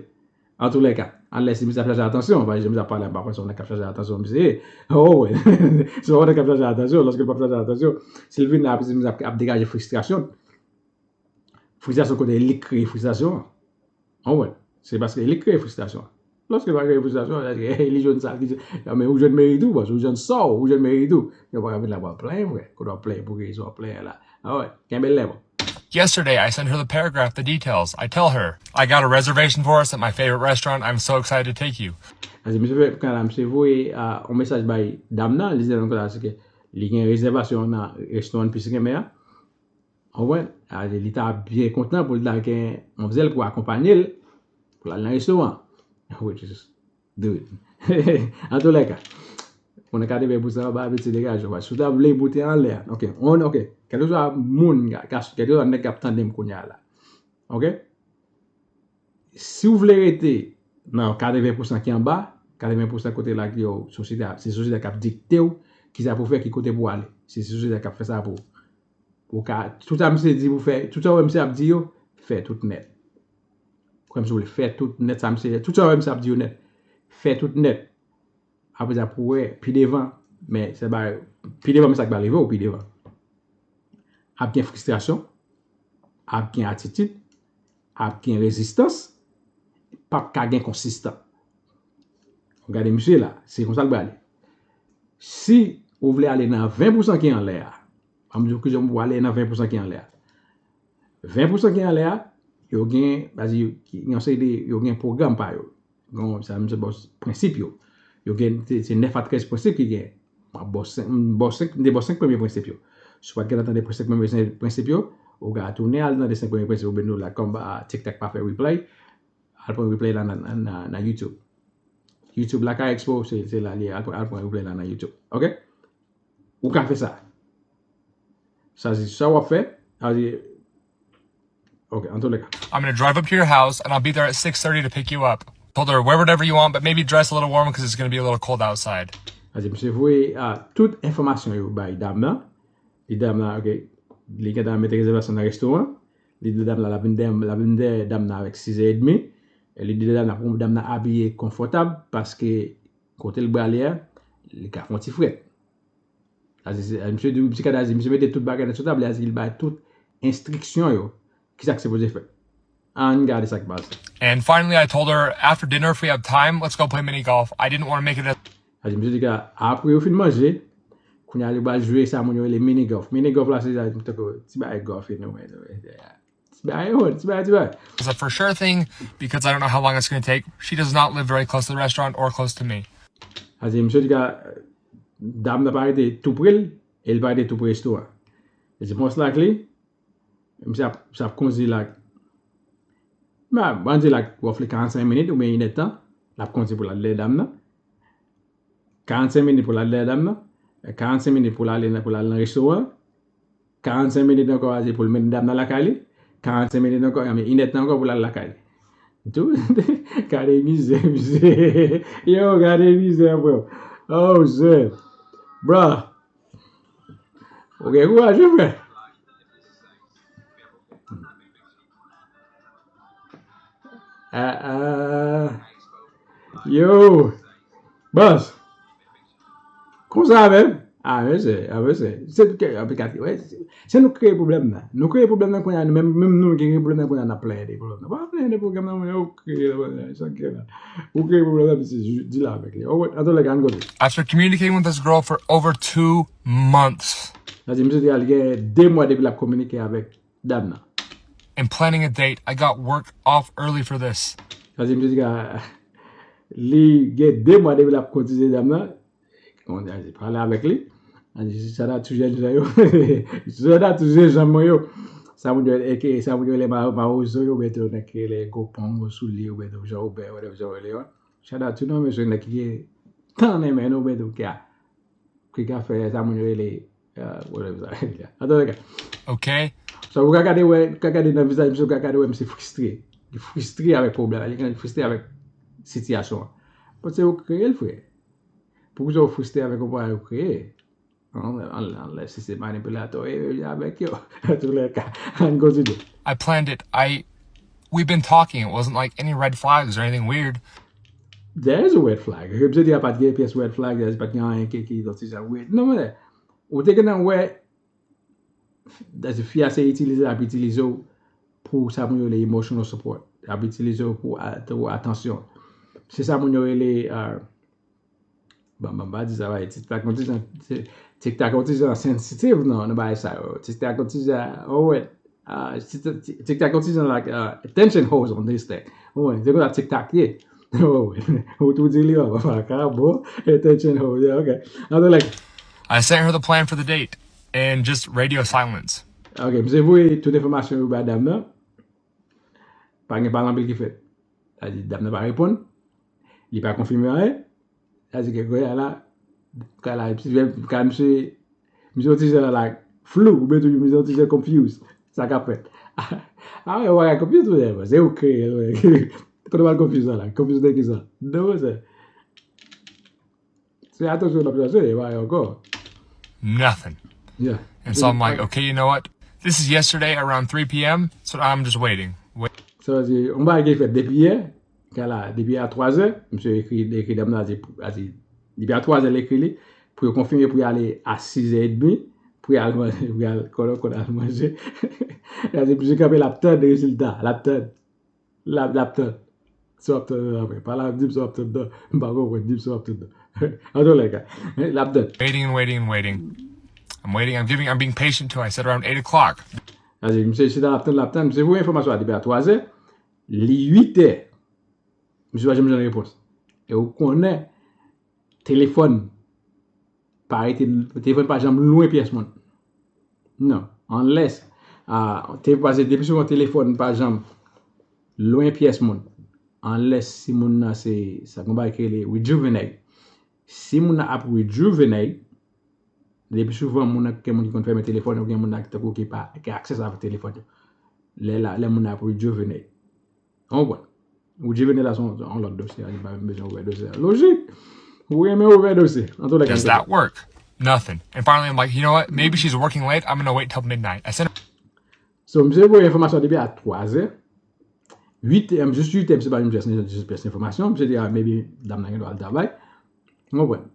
Antoulèka, anlès si misye ap chache atansyon, paske misye ap pale, m pa kwè se yon nèg k ap chache atansyon misye ye. Oh, se yon nèg k ap chache atansyon, lòske l p ap chache atansyon, si l vin la, misye ap, ap degaje fristrasyon. Fristrasyon kote li kreye fristrasyon an. Ou konprann? Se paske li kreye fristrasyon an. Lòske l pa kreye fristrasyon an, se paske li jwenn sa, li jwenn, men ou jwenn merit ou, paske ou jwenn sa w, ou jwenn merit ou. Yo pa ka vin la pou w ap plenyen, frè. Kote w ap plenyen, pou ki rezon w ap plenyen la? Ah ouais, kenbe l lè, bon. Yesterday, I sent her the paragraph, the details. I tell her, I got a reservation for us at my favorite restaurant. I'm so excited to take you. Ann di, misye fè, kanal la, misye voye, ah, yon mesaj bay dam nan, li di nan konsa, se ke li gen rezèvasyon nan restoran l plis renmen an. Ou konprann? Ann di, li ta byen kontan pou l ta gen yon zèl pou akonpanye l, pou l al nan restoran. Which is, dude. Antoulèka, moun nan katreven pousan an pa abitye degaje w. Si w ta vle boute anlè a, ok, on, ok, kèlkeswa moun, kèlkeswa nèg k ap tande m kounye a la, ok? Si w vle rete nan katreven pousan ki anba, katreven pousan kote la ki yo, sosyete a, se sosyete a k ap dikte w kisa pou w fè, ki kote pou w ale. Se, se sosyete a k ap fè sa pou ou. Ou ka, tout sa misye di pou fè, tout sa w wè misye ap di yo, fè tout nèt. Kòmsi w vle fè tout nèt sa misye, tout sa w wè misye ap di yo nèt, fè tout nèt. Apre sa, pou wè, pi devan, men se pa, pi devan, men sa k va rive w pi devan. Ap gen fristrasyon, ap gen atitid, ap gen rezistans, p ap ka gen konsistan. Gade misye la, se konsa l prale. Si ou vle ale nan ven pousan ki anlè a, ann di w kijan pou ale nan ven pousan ki anlè a. Ven pousan ki anlè a, yo gen, baz, yo, yon seri de, yo gen pwogram pa yo. Bon, sa, misye ba w prensip yo. Yo gen, se, se nèf a trèz prensip ki gen. M ap ba w senk, m ba w senk, m te ba w senk premye prensip yo. Si w pa t gentan tande senk premye prensip yo, ou ka tounen al tande senk premye prensip yo, oubyen nou la, kòm, ah, TikTok pa fè replay, al pran replay la nan, nan, nan, nan YouTube. YouTube la ka expo, se, se la li ye, al pran, al pran replay la nan YouTube. Ok? Ou ka fè sa. Sa se sa w ap fè. Sa se, ok, antoulèka. I'm gonna drive up to your house and I'll be there at six thirty to pick you up. Told her, "Wear whatever you want, but maybe dress a little warm 'cause it's gonna be a little cold outside." Sa se misye voye, ah, tout enfòmasyon yo bay dam nan. Li di dam nan, ok, li gentan mete rezèvasyon nan restoran. Li di dam nan l ap vin dèyè, l ap vin dèyè dam nan avèk sizè edmi. E li di dam nan pou dam nan abiye konfòtab paske kote l prale a, li ka fè yon ti frèt. Sa se, se, misye di, misye ka di, misye mete tout bagay nan sou tab li, li bay tout enstriksyon yo. Kisa k sipoze fèt? Ann gade sa k pase. And finally, I told her, "After dinner, if we have time, let's go play mini golf." I didn't want to make it a Sa di, misye di ka, apre yo fin manje, kounye a yo pral jwe sa moun yo rele mini golf. Mini golf la, se sa, tankou ti bagay golf, you know, ti bagay, ti bagay, ti bagay. It's a for sure thing because I don't know how long it's going to take. She does not live very close to the restaurant or close to me. Sa di, misye di ka, dam nan pa rete tou pre l, e l pa rete tou pre restoran. It's most likely, misye ap, misye ap kondi la, bon, ann di la, roughly karannsenk minit oubyen inèdtan, l ap kondi pou l al dèyè dam nan. Karannsenk minit pou l al dèyè dam nan. Karannsenk minit pou l ale nan, pou l al nan restoran. Karannsenk minit ankò, sa di pou l mennen dam nan lakay li. Karannsenk minit ankò, anben, inèdtan ankò pou l al lakay li. Tou, gade mizè, mizè. Yo, gade mizè, bro. Oh, shit. Bro. Ou gen kouraj, wi, frè. Ah, ah. Yo. Boss. Konsa menm. Ah, mesye, ah, mesye. Se nou ke, ah, kate, wè, se, se nou kreye pwoblèm nan. Nou kreye pwoblèm nan kounye a, nou menm, menm nou ki kreye pwoblèm nan kounye a, n ap plenyen de pwoblèm nan. Pa plenyen de pwoblèm nan, mwen, yo kreye, sa k gen la. Ou kreye pwoblèm nan, misye, di la avèk li. Oh, wè, antoulèka, ann koze. After communicating with this girl for over two months. Sa di, misye di, li gen de mwa depi l ap kominike avèk dam nan. And planning a date. I got work off early for this. Sa di, misye di, li gen de mwa depi l ap kotize dam nan. Kòman di, pale avèk li. Shout out to jèn jan yo. Shout out to jèn jan mwen yo. Sa moun yo, eke, sa moun yo rele ma-, mawozo yo, oubyen tou nèg ki rele gwo pon sou li, oubyen tou jan oubyen, whatever jan yo rele yo. Shout out to nou, mesye, nèg ki gen tan nan men nou, oubyen tou ki a, ki ka fè sa moun yo rele, euh, whatever sa rele. Antoulèka. Ok. So, ou ka gade wè, ou ka gade nan vizaj misye, ou ka gade wè misye fristre. Li fristre avèk pwoblèm, li fristre avèk sitiyasyon an. Paske ou kreye l, frè. Poukisa w fristre avèk yon bagay ou kreye? Anlè, anlè, anlè, si se manipilatè, e, e, avèk yo. Antoulèka, ann kontinye. I planned it. I, we've been talking. It wasn't like any red flags or anything weird. There is a red flag. Yo di a pa t gen pyès red flag, pa t gen anyen ki, ki sòti jan weird. Non, men, ou te gentan wè, fi a se itilize, ap itilize w pou sa moun yo rele emotional support. Ap itilize w pou a-, pou atansyon. Se sa moun yo rele, euh, bon, bon, pa di sa, bay, TikTok, yon ti jan, TikTok, yon ti jan sensitive, non, nan bagay sa yo. TikTok, yon ti jan, oh, wè. Ah, TikTok yon ti jan like, ah, attention whores on this thing. Ou konprann, se konsa TikTok ye. Ou tou di li, oh, papa, ka bon, attention whores, yeah, ok. Anto, like, I sent her the plan for the date and just radio silence. Ok, misye voye tout enfòmasyon yo bay dam nan. Pa gen pale anpil ki fèt. Sa di dam nan pa reponn. Li pa konfime anyen. Sa di ke kounye a la, ka la, ka misye, misye yon ti jan like flou, oubyen tou misye yon ti jan confused. Sa k ap fèt. Ah, wè, wè, confused, wè, se ou kreye, wè. Kote w al confused la? Confused de ki sa? Non, se. Se atansyon w ap chache, e pa ankò. Nothing. Yeah. And so I'm like, okay, you know what? This is yesterday around three p.m., so I'm just waiting. Wait. Sa vle di, yon bagay ki fèt depi yè, kala, depi a twazè, misye ekri, ekri dam nan, di, di, depi a twazè, l ekri li, pou yo konfime pou y ale a sizè edmi, pou y al manje, pou y al, konnen, konnen al manje. L a di, misye kanpe, l ap tann rezilta, l ap tann. L ap, l ap tann. Si w ap tann nan, men. Pa la, di m si w ap tann nan. M pa konprann, di m si w ap tann nan. Antoulèka, l ap tann. Waiting and waiting and waiting. I'm waiting. I'm giving. I'm being patient too. I said around eight o'clock. Sa vle di, misye chita, l ap tann, l ap tann. Misye voye enfòmasyon a depi a twazè. Li uitè. Misye pa janm jwenn repons. E ou konnen, telefòn pa rete, telefòn pa janm lwen pyès moun. Non. Unless, ah, te, paske depi souvan telefòn pa janm lwen pyès moun. Unless si moun nan se, sa gen yon bagay ki rele rejuvenate. Si moun nan ap rejuvenate, depi souvan moun nan gen moun ki konn fèmen telefòn yo, gen moun nan ki tankou ki pa gen aksè avèk telefòn yo. Lè la, lè moun nan ap rejuvenate. Ou konprann? Ou rejuvenate la se yon, yon lòt dosye, li pa menm bezwen ouvè dosye a. Lojik. Ou renmen ouvè dosye. Antoulèka, Does that work? Nothing. And finally, I'm like, you know what? Maybe she's working late. I'm gonna wait till midnight. I sent her. So, misye voye enfòmasyon depi a twazè. Uitè, jis uitè, misye pa menm jis, jis pyès enfòmasyon. Misye di, ah, maybe dam nan gen dwa al travay. Ou konprann?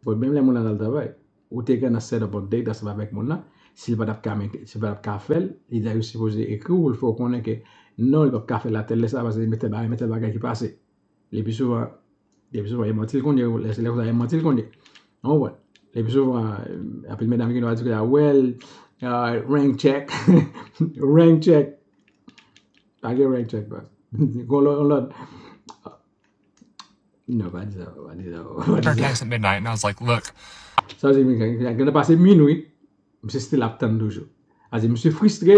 Bon, menm lè moun nan al travay, ou te gen nan set up on date ansanm avèk moun nan, si l pa t ap ka, si l pa t ap ka fè l, li ta sipoze ekri w pou l fè w konnen ke non, li p ap ka fè l a tèl lè sa, paske gen tèl bagay, gen tèl bagay ki pase. Le pi souvan, le pi souvan, e manti l konn ye, lè, lè konsa, e manti l konn ye. Ou konprann? Le pi souvan, euh, anpil medam ki gen dwa di konsa, well, euh, rain check, rain check. Pa gen rain check, bro. Gon lòt, lòt. Non, pa di sa, pa di sa, pa di Her sa. Text at midnight, and I was like, look, Sa vle di, gen, gen, gen pase minwi, misye still ap tann toujou. Sa vle di, misye fristre,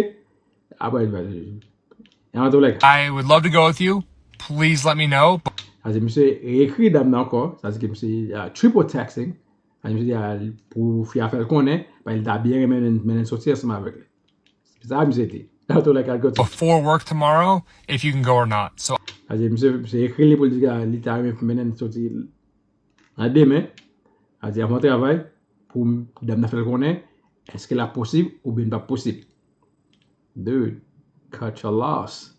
apre, e antoulèka. I would love to go with you. Please let me know. Sa vle di, misye ekri dam nan ankò, sa vle di ke misye, ah, triple texting. Sa vle di, misye di, ah, pou fi a fè l konnen, paske li ta byen renmen mennen, mennen soti ansanm avèk li. Se sa misye di. Antoulèka, l kontinye. Before work tomorrow, if you can go or not. So Sa vle di, misye, misye ekri li pou l di, ah, li ta renmen mennen soti nan demen. Sa vle di, avan travay, pou dam nan fè l konnen, èske l ap posib oubyen l p ap posib. Dude, cut your loss.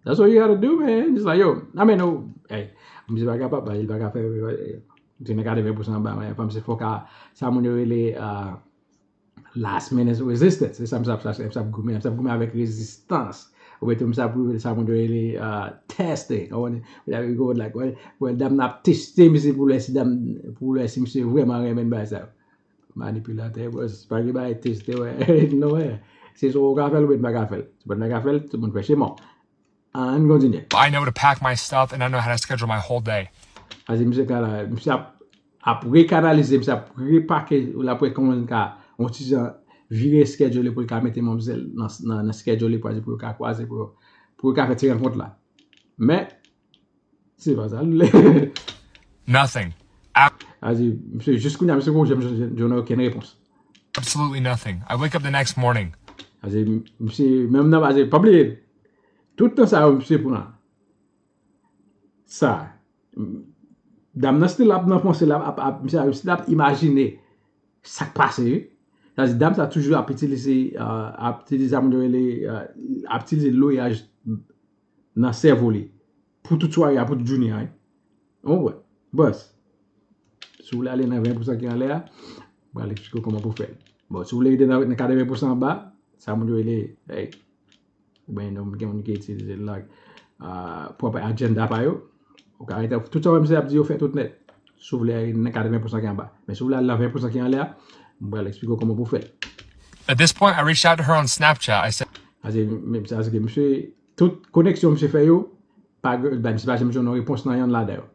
That's what you gotta do, man. It's like, yo, I mean, no, hey, misye pa kapab, li pa ka fè, misye nan katreven pousan anba, men fanm se fòk a, sa moun yo rele, ah, last minute resistance. Se sa misye ap chache, misye ap goumen, misye ap goumen avèk rezistans. Oubyen tou misye ap rele sa moun yo rele, ah, testing. Ou konprann? Ou konprann, like, wè, wè, dam nan ap teste misye pou l wè si dam, pou l wè si misye vrèman renmen bagay sa yo. Manipilatè, bro, pa gen bagay teste, wè. Non, wè. Se swa ou ka fè l oubyen pa ka fè l. Si w pa ka fè l, tout moun fè chemen w. Ann kontinye. I know to pack my stuff and I know how to schedule my whole day. Sa vle di, misye ka la, misye ap, ap rekanalize, misye ap repake, l ap wè kòman l ka, yon ti jan vire schedule li pou l ka mete manmzèl nan, nan, nan schedule li, pou, pou yo ka kwaze, pou, pou yo ka fè ti rankont la. Men, se pa sa l vle. Nothing. Sa vle di, misye, jis kounye a, misye poko janm jwenn okenn repons. Absolutely nothing. I wake up the next morning. Sa vle di, misye, menm nan, pa bliye, tout tan sa yo, misye pran sa. Dam nan still ap nan panse l, ap, ap, ap, misye still ap imajine sa k pase, wi. Sa vle di, dam sa toujou ap itilize, euh, ap itilize sa moun yo rele, euh, ap itilize loyaj nan sèvo li. Pou tout sware a, pou tout jounen an, wi. Ou konprann? Bòs. Si w vle ale nan ven pousan ki anlè a, m pral eksplike w kòman pou w fè l. Bon, si w vle rete nan, nan katreven pousan anba, sa moun yo rele, hey, oubyen gen moun ki itilize l la, ah, pwòp agenda pa yo. Ou ka rete, tout sa w wè misye ap di yo fè tout nèt. Si w vle nan katreven pousan ki anba. Men si w vle al nan ven pousan ki anlè a, m pral eksplike w kòman pou w fè l. At this point, I reached out to her on Snapchat. I said, Sa se, men, sa se ke misye, tout koneksyon misye fè yo, pa, gen- ben, misye pa janm jwenn yon repons nan yonn ladan yo.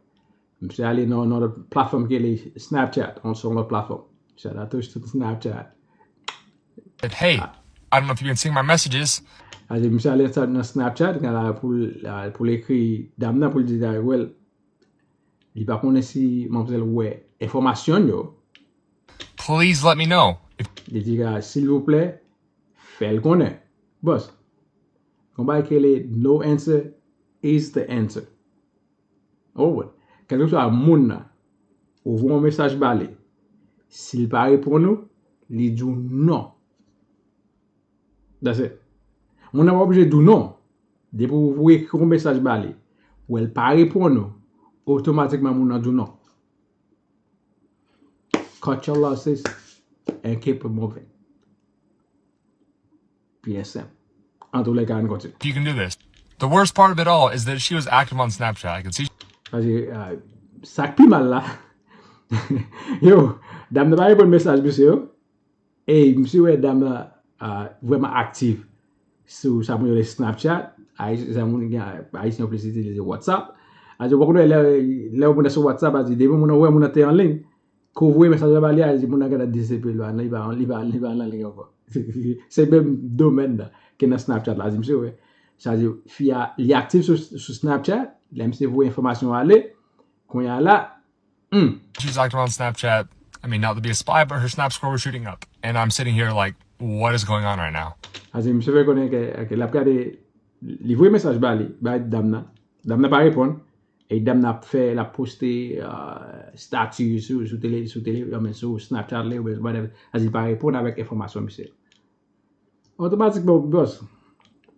Misye ale nan nan lòt platfòm ki rele Snapchat, on se yon lòt platfòm. Shout out to Snapchat. Hey, I don't know if you've been seeing my messages. Sa se misye ale sa nan Snapchat, gen la pou l, la pou l ekri dam nan pou l di, well, li pa konnen si manmzèl wè enfòmasyon yo. Please let me know. If Li di, "Ah, silvouplè, fè l konnen." Bòs, yon bagay ki rele no answer is the answer. Oh, well. Kèlkeswa moun nan, ou voye yon mesaj ba li, si l pa reponn ou, li di w non. That's it. Moun nan pa oblije di w non. Depi ou voye yon mesaj ba li, ou wè l pa reponn ou, otomatikman moun nan di w non. Cut your losses and keep it moving. Byen senp. Antoulèka, ann kontinye. you can do this. The worst part of it all is that she was active on Snapchat. I could see Paske, ah, sa k pi mal la, yo, dam nan pa reponn mesaj misye yo. E misye wè dam nan, ah, vrèman aktif sou sa moun yo rele Snapchat. Ayisyen, sa moun gen, Ayisyen yo plis itilize WhatsApp. Alò, ou pa konn wè lè, lè yon moun nan sou WhatsApp, a di, depi moun nan wè moun nan te an liy, ke w voye mesaj la ba li a, li di moun nan gentan desepe, li pa, li pa, li pa, li pa nan liy ankò. Se menm domèn nan ke nan Snapchat la, di misye, wè. Sa di, fi a, li aktif sou, sou Snapchat, lè misye voye enfòmasyon ale, kounye a la, hmm, she's active on Snapchat. I mean, not to be a spy, but her Snap scroll was shooting up. And I'm sitting here like, what is going on right now? Sa di, misye fè konnen ke, ke l ap gade, li voye mesaj ba li, ba dam nan. Dam nan pa reponn. E dam nan ap fè, l ap poste, euh, stati sou, sou tele, sou tele, I mean, sou Snapchat li, oubyen whatever. Sa di, li pa reponn avèk enfòmasyon misye. Otomatikman, bòs,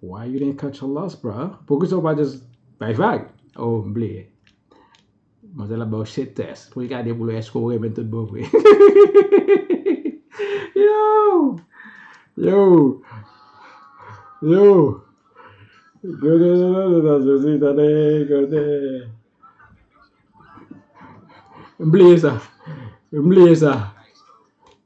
why you didn't cut your loss, bro? Poukisa w pa just bay vag? Oh, m bliye. Manzè la ba w shit test pou l gade pou l wè èske w renmen tout bon vre. Yo! Yo! Yo! Kote, kote, kote, kote, kote. M bliye sa. M bliye sa.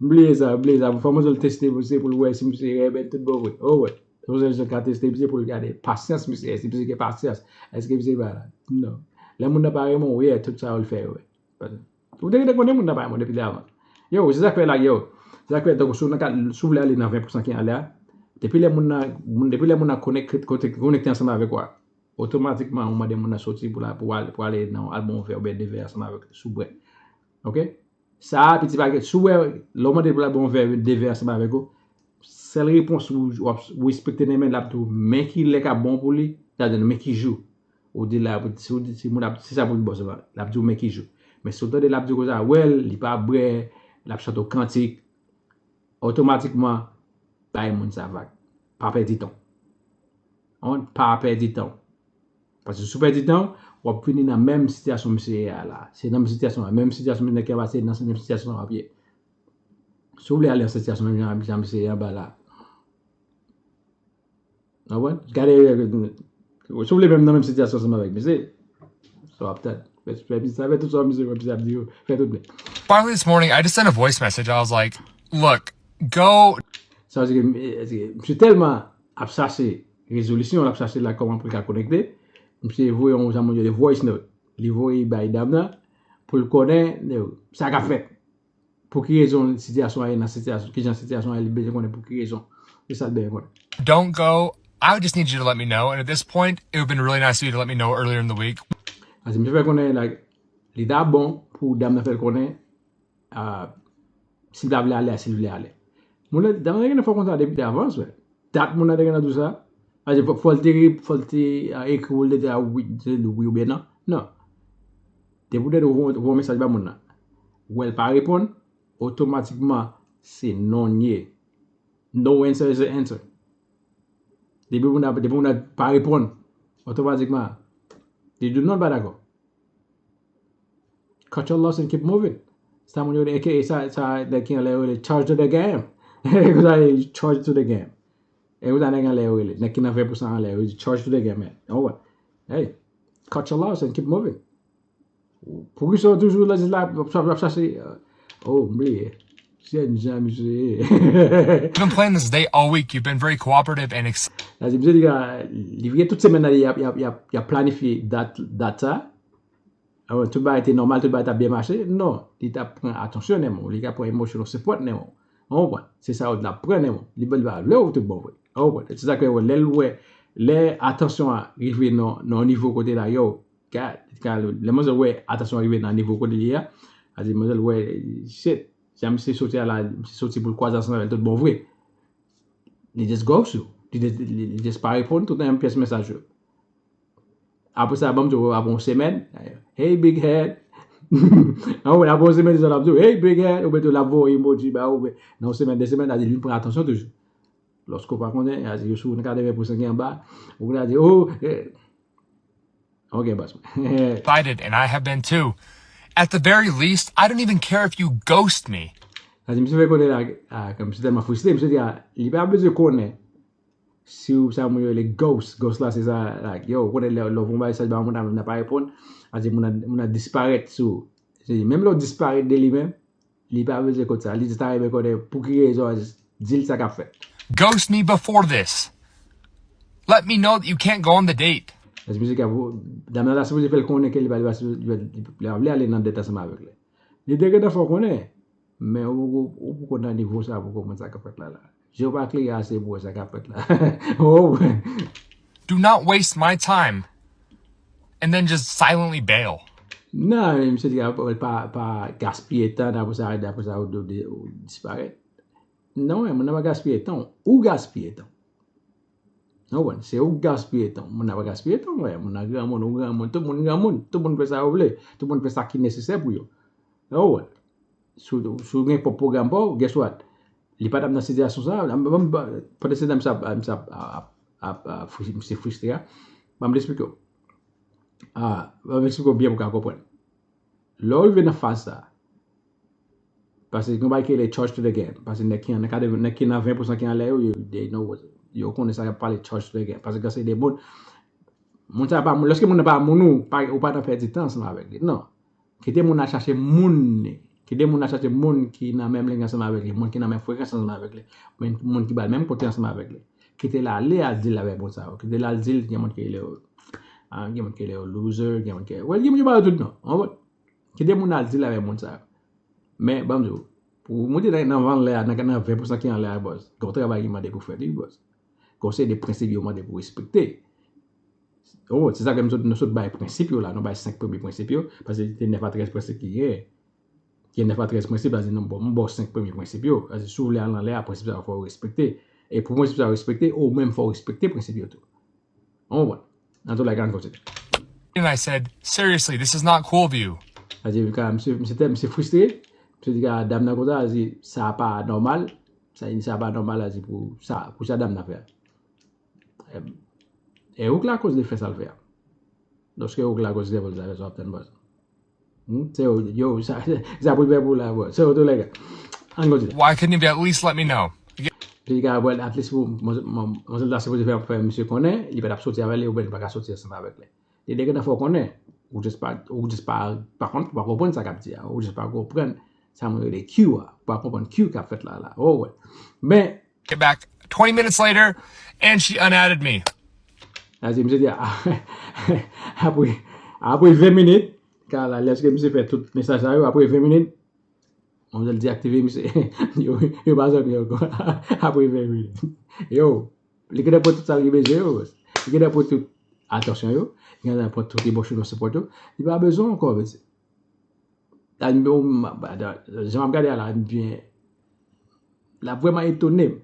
M bliye sa, m bliye sa. Fò manzè l teste pou se pou l wè si misye renmen tout bon vre. Oh, wè. Se pou sa misye ka teste misye pou l gade pasyans misye. Si misye gen pasyans, èske misye pa la? Non. Lè moun nan pa renmen w, yeah, tout sa yo l fè yo, wè. Ou te gentan konnen moun nan pa renmen w depi de avan. Yo, se sa k fè la, yo. Se sa k fè, tankou si w nan ka, si w vle ale nan ven pou san ki anlè a, depi lè moun nan, moun, depi lè moun nan konekte, konekte ansanm avèk ou a, otomatikman, ou mande moun nan soti pou la, pou al, pou ale nan, al bon vè oubyen de vè ansanm avèk, si w bwè. Oke? Sa a, piti bagay, si w wè, lè w mande pou l al bon vè, de vè ansanm avèk ou, sèl repons ou, ou ap, ou espekte nan men l, l ap di w men ki lè k ap bon pou li, sa di men ki jou. Ou di la, si w di, si moun ap, se sa pou l bò, se pa, l ap di w men ki jou. Men si w tande l ap di w konsa, well, li pa bwè, l ap chante w kantik, otomatikman, bay moun sa vag. Pa pèdi tan w. Ou konprann? Pa pèdi tan w. Paske si w pèdi tan w, w ap vini nan menm sitiyasyon misye ye a la. Se nan menm sitiyasyon an. Menm sitiyasyon misye nan ki ap pase, nan menm sitiyasyon an w ap ye. Si w vle ale nan sitiyasyon menm jan, jan misye ye anba la. Ou konprann? Gade, si w vle menm nan menm sitiyasyon ansanm avèk misye, sa w ap tann. Fè, fè, sa fè tout sa misye, misye ap di yo, fè tout byen. Finally, this morning, I just sent a voice message. I was like, look, go. Sa vle di ke, eh, eh, misye tèlman ap chache rezolisyon, l ap chache la kòman pou l ka konekte. Misye voye yon, jan moun yo rele voice note. Li voye bay dam nan pou l konnen, eh, sa k ap fèt. Pou ki rezon sitiyasyon an ye nan sitiyasyon, kijan sitiyasyon an ye, li bezwen konnen pou ki rezon. Se sa l bezwen konnen. Don't go. I just need you to let me know. And at this point, it would have been really nice of you to let me know earlier in the week. Paske misye fè konnen, like, li ta bon pou dam nan fè l konnen, ah, si l ta vle ale a, si l vle ale. Moun nan, dam nan te gentan fè konsa depi davans, wè. Dat moun nan te gentan di w sa. Paske fò, fò l te, fò l te, ah, ekri w, l te di a wi, di wi oubyen non. Non. Depi w tande w voye yon mesaj ba moun nan, wè l pa reponn, otomatikman, se non l ye. No answer is an answer. Depi moun nan, depi moun nan pa reponn, otomatikman, li di w non, l pa dakò. Cut your loss and keep moving. Sa moun yo, aka sa, sa, nèg ki anlè yo rele charge to the game. Konsa, charge to the game. E konsa nèg anlè yo rele, nèg ki nan ven pou san anlè yo, charge to the game, man. Oh, what? Hey, cut your loss and keep moving. Poukisa w toujou la, la, ap, ap, ap chache, euh, oh, m bliye. Jèn jan misye ye. I've been planning this day all week. You've been very cooperative and ex- Sa di misye li ka li gen tout semèn nan li ap, ap, ap, ap planifye dat, dat sa. Awen, tout bagay te nòmal, tout bagay t ap byen mache. Non, li t ap pran atansyon nan men w, li ka pran emotional support nan men w. Ou konprann? Se sa yo t ap pran nan men w. Li, li pa vle w tout bon vre. Ou konprann? Se sa ke wè, lè l wè, lè atansyon an rive nan, nan yon nivo kote la, yo, gad, gad, lè manzè wè atansyon an rive nan nivo kote li ye a, sa di manzè wè, shit, jan misye soti a la, misye soti pou l kwaze ansanm avè l tout bon vre. Li just ghost ou. Li just, li, li just pa reponn tout nan pyès mesaj yo. Apre sa, ban m di w, apre yon semèn, hey big head. An, apre yon semèn, se sa l ap di w, hey big head, oubyen tou l ap voye emoji ba ou, oubyen nan yon semèn, de semèn, sa di li pran atansyon toujou. Lòske w pa konnen, sa di yo sou yon katreven pousan ki anba, ou ta di, oh, eh. Ok, boss. Excited, and I have been too. At the very least, I don't even care if you ghost me. Sa di, misye fè konnen la, ah, kòm misye tèlman fristre, misye di, ah, li pa bezwen konnen si w sa moun yo rele ghost. Ghost la, se sa, like, yo, ou konnen lè, lè w voye yon mesaj ba yon moun, nan pa reponn, sa di moun nan, moun nan disparèt sou. Se, menm lè w disparèt de li menm, li pa bezwen kont sa. Li di ta renmen konnen pou ki rezon, di l sa k ap fèt. Ghost me before this. Let me know that you can't go on the date. Paske misye ka, dam nan ta sipoze fè l konnen ke li pa, li pa, li pa, li pa vle ale nan date ansanm avèk li. Li te gentan fè w konnen, men ou, ou, ou poko nan nivo sa pou konprann sa k ap fèt la, la. Je w pa klere ase pou wè sa k ap fèt la. Ou konprann? Do not waste my time. And then just silently bail. Non, men misye di pa, pa, pa gaspiye tan, apre sa, apre sa, ou, ou, ou disparèt. Non, moun nan pa gaspiye tan, ou gaspiye tan. Ou konprann? Se ou k gaspiye tan. Moun nan pa gaspiye tan, wè. Moun nan granmoun, ou granmoun, tout moun granmoun. Tout moun fè sa yo vle. Tout moun fè sa ki nesesè pou yo. Ou konprann? Si w, si w gen pwòp pwogram pa w, guess what? Li pa t ap nan sitiyasyon sa a. Ban m, ban m, pandan se tan misye ap, misye ap, ap, ap, ap fri-, misye fristre a. Ban m esplike w. Ah, ban m esplike w byen pou w ka konprann. Lè w rive nan faz sa a, paske gen yon bagay ki rele charge to the game. Paske nèg ki an, nèg ki nan ven pousan ki anlè yo, yo, they know what, yo konnen sa y ap pale charge to the game. Paske se de moun, moun sa pa moun, lòske moun nan pa moun ou, pa, ou pa nan pèdi tan ansanm avèk li. Non. Kite moun nan chache moun li. Kite moun nan chache moun ki nan menm liy ansanm avèk li, moun ki nan menm frekans ansanm avèk li, moun, moun ki ba l menm kote ansanm avèk li. Kite l ale al deal avèk moun sa yo. Kite l al deal, gen moun ki rele yo, ah, gen moun ki rele yo loser, gen moun ki, well, gen moun ki ba yo tout non. Ou konprann? Kite moun al deal avèk moun sa yo. Men, ban m di w, pou w moute nan, nan van lè a, nan, nan ven pousan ki anlè a, bòs, gen yon travay ki mande pou fèt, wi, bòs. Gen yon seri de prensip yo mande pou w respekte. Oh, se sa ke m sot, nou sot bay prensip yo la, nou bay senk premye prensip yo, paske se nèf a trèz prensip ki genyen. Gen nèf a trèz prensip, sa di nou, bon, m ba w senk premye prensip yo. Sa di, si w vle al anlè a, prensip sa yo fò w respekte. E pou prensip sa yo respekte, ou menm fò w respekte prensip yo tou. Ou konprann? Nan tou lè ka, ann kontinye. And I said, seriously, this is not cool of you. Sa di, ka, misye, misye tè, misye fristre. Misye di, ka, dam nan konsa, sa di, sa pa nòmal. Sa di, sa pa nòmal, sa di, pou sa, pou sa dam nan fè a. E ou k lakoz li fè sa l fè a. Lòske ou k lakoz li fè sa l fè, sa w ap tann bòs. Hmm? Se ou, yo, sa, sa pou l fè pou la, bòs. Se ou tou lè ka. Ann kontinye. Why couldn't you at least let me know? Li ka, well, at least pou, manzè ta sipoze fè, fè misye konnen, li pa t ap soti avè li, oubyen li pa ka soti ansanm avèk li. Li te gentan fè w konnen, ou just pa, ou just pa, pa konn, pa konprann sa k ap di a, ou just pa konprann sa moun rele Q a, ou pa konprann Q k ap fèt la, la. Oh, wè. Men, Get back twenty minutes later, and she unadded me. Sa di, misye di, apre, apre ven minit, ka la, lèske misye fè tout mesaj sa yo, apre ven minit, manzèl deyaktive misye. Yo, yo pa zanmi ankò. Apre ven minit. Yo, li gentan pran tout sa li bezwen yo. Li gentan pran tout atansyon yo. Li gentan pran tout emotional support yo. Li pa bezwen ankò, mesye. Jan m ap gade a la, m byen, l ap vrèman etone m.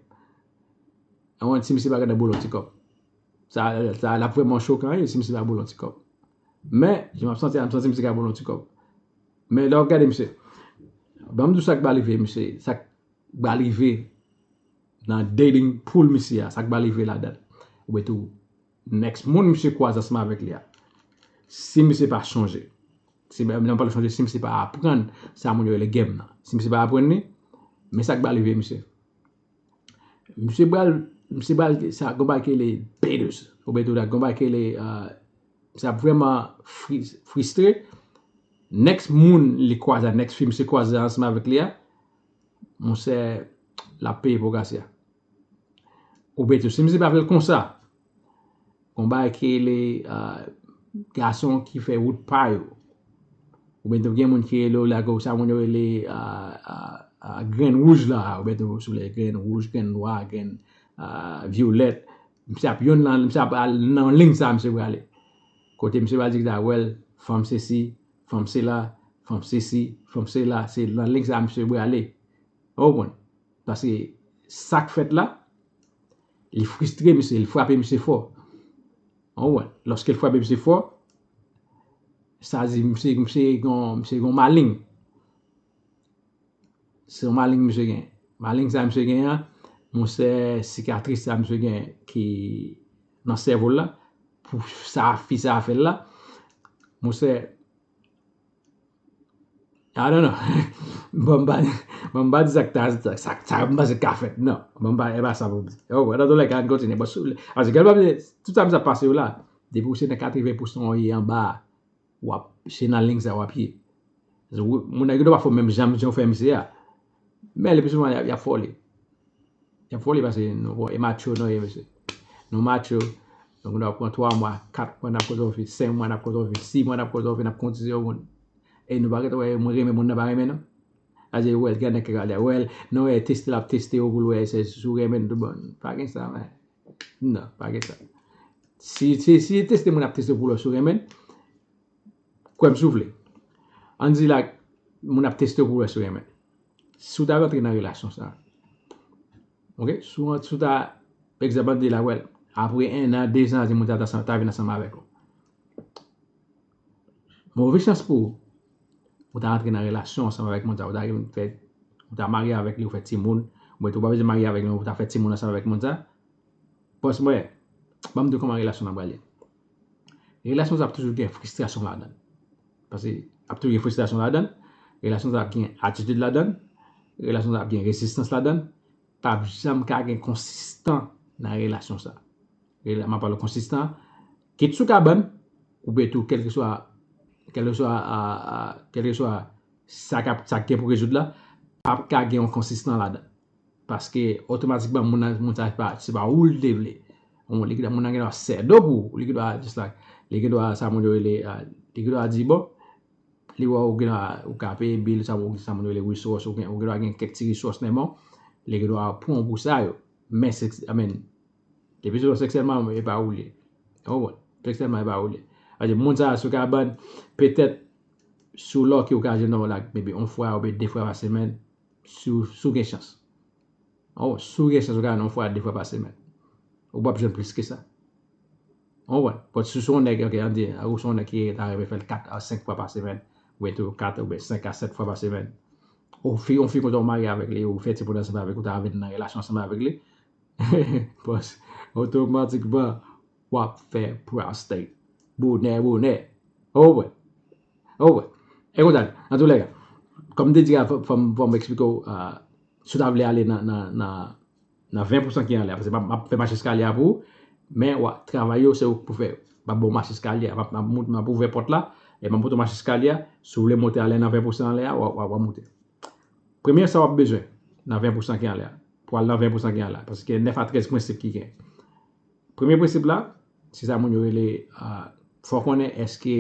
Avan, si misye pa gentan ba w yon ti kòb. Sa, sa, l ap vrèman chokan, wi, si misye pa ba w yon ti kòb. Men, jan m ap santi a, m santi misye ka ba w yon ti kòb. Men, lè w ap gade misye, ban m di w sa k ba rive misye, sa k ba rive nan dating pool misye a, sa k ba rive ladan l. Oubyen tou, next moun misye kwaze ansanm avèk li a. Si misye pa chanje, si, nan pa chanje, si misye pa aprann sa moun yo rele game nan. Si misye pa aprann li, men sa k ba rive misye. Misye pral, misye pral, sa, gen yon bagay ki rele bitters. Oubyen tou, gen yon bagay ki rele, uh, sa vrèman fri-, fristre. Next moun li kwaze, next fi misye kwaze ansanm avèk li a, monchè, l ap peye pou gras la. Oubyen tou, si misye pa vle l konsa, gon bagay ki rele, ah, gason ki fè wout pa yo. Oubyen tou gen moun ki rele w la, sa moun yo rele, ah, ah, ah, grenn wouj la, oubyen tou sou le grenn wouj, grenn nwa, grenn, ah, vyolèt. Misye ap yonn nan, misye ap al nan liy sa misye prale. Kote misye va di ki ta wè l, fanm sesi, fanm sela, fanm sesi, fanm sela, se nan liy sa misye prale. Ou konprann? Paske sa k fèt la, li fristre misye, li frape misye fò. Ou konprann? Lòske l frape misye fò, sa di misye, misye gon, misye gon maleng. Se yon maleng misye gen. Maleng sa misye gen an, monchè, sikatris sa misye gen ki nan sèvo l la, pou sa fi sa fè l la, monchè, I don't know. Bon, m pa, bon, m pa di sa k ta, sa, sa, sa m panse k ka fèt. Non, bon, m pa, e pa sa pou m di. Oh, nan tou lè ka, n kontinye. Bon, sou, paske gade, tout sa m sa pase yo la, depi w se nan katreven pousan w ye anba a, w ap, se nan liy sa w ap ye. Moun nan gen dwa pa fè w menm jan, jan w fè misye a. Men le pli souvan, y ap, y ap fè w li. Y ap fè w li paske nou, bon, e macho nou ye, mesye. Nou macho, donk nou ap pran twa mwa, kat mwa n ap kote w fi, senk mwa n ap kote w fi, sis mwa n ap kote w fi, n ap kontinye yon moun. E nou pa gentan wè, mwen renmen moun nan pa renmen nou. Sa di, wè, gade nan kè gade, wè, nou wè, teste l ap teste w pou l wè, se si w renmen l, tout bon. Pa gen sa, men. Non, pa gen sa. Si, si, si teste moun ap teste w pou l wè si w renmen l, kwè m si w vle. Ann di la, moun ap teste w pou wè si w renmen l. Si w ta rantre nan relasyon sa, ok? Si w, si w ta, egzanp, ann di la, wè, apre en an, de zan, di moun sa ta, ta vin ansanm avèk ou. Move chans pou ou, ou ta rantre nan relasyon ansanm avèk moun sa, ou ta fè, ou ta marye avèk li, ou fè timoun, oubyen tou w pa bezwen marye avèk li, ou ta fè timoun ansanm avèk moun sa. Bòs mwen, ban m di w kòman relasyon nan pral ye. Relasyon sa ap toujou gen fristrasyon ladan l. Paske ap toujou gen fristrasyon ladan l. Relasyon sa ap gen atitid ladan l. Relasyon sa ap gen rezistans ladan l. P ap janm ka gen konsistan nan relasyon sa. Rela-, m ap pale konsistan. Kit sou kabann, oubyen tou, kèlkeswa, kèlkeswa, a, a, kèlkeswa sa k ap, sa k gen pou rezoud la, p ap ka gen yon konsistan ladan. Paske otomatikman moun nan, moun sa pa, se pa ou l te vle. Bon, li, moun nan gen dwa sèdo pou ou, li gen dwa just like, li gen dwa sa moun yo rele, ah, li gen dwa di, bon, li wè ou gen dwa, ou ka peye bil, sa, ou, sa moun yo rele resource, ou gen, ou gen dwa gen kèk ti resource nan men w, li gen dwa pran w pou sa yo. Men se, I mean, depi se seksyèlman, e pa ou li ye. Ou konprann? Seksyèlman, e pa ou li ye. Paske moun sa a sou kabann, petèt, sou lucky ou ka jwenn yon, like, maybe yon fwa oubyen de fwa pa semèn, si w, si w gen chans. Oh, si w gen chans, ou ka jwenn yon fwa, de fwa pa semèn. Ou p ap jwenn plis ke sa. Ou konprann? But si w se yon nèg, ok, ann di, ou se yon nèg ki ta renmen fè l kat a senk fwa pa semèn, oubyen tou kat, oubyen senk a sèt fwa pa semèn. Ou fi, yon fi kontan w marye avèk li, ou fè timoun ansanm avèk, ou ta vin nan relasyon ansanm avèk li. Bòs, otomatikman, w ap fè prostate. Bonè, bonè. Ou konprann? Ou konprann? E konsa, antoulèka, kòm m te di a, fò, fò m, fò m eksplike w, ah, si w ta vle ale nan, nan, nan, nan ven pousan ki anlè a, paske m ap, m ap fè mach eskalye a pou ou, men w a, travay yo, se ou k pou fè yo. M ap ba w mach eskalye a, m ap, m ap mout, m ap ouvè pòt la, e m ap montre w mach eskalye a, si w vle monte ale nan ven pousan anlè a, w a, w a, w a moute. Premye sa w ap bezwen nan ven pousan ki anlè a, pou al nan ven pousan ki anlè a, paske gen nèf a trèz prensip ki gen. Premye prensip la, se sa moun yo rele, ah, fò w konnen èske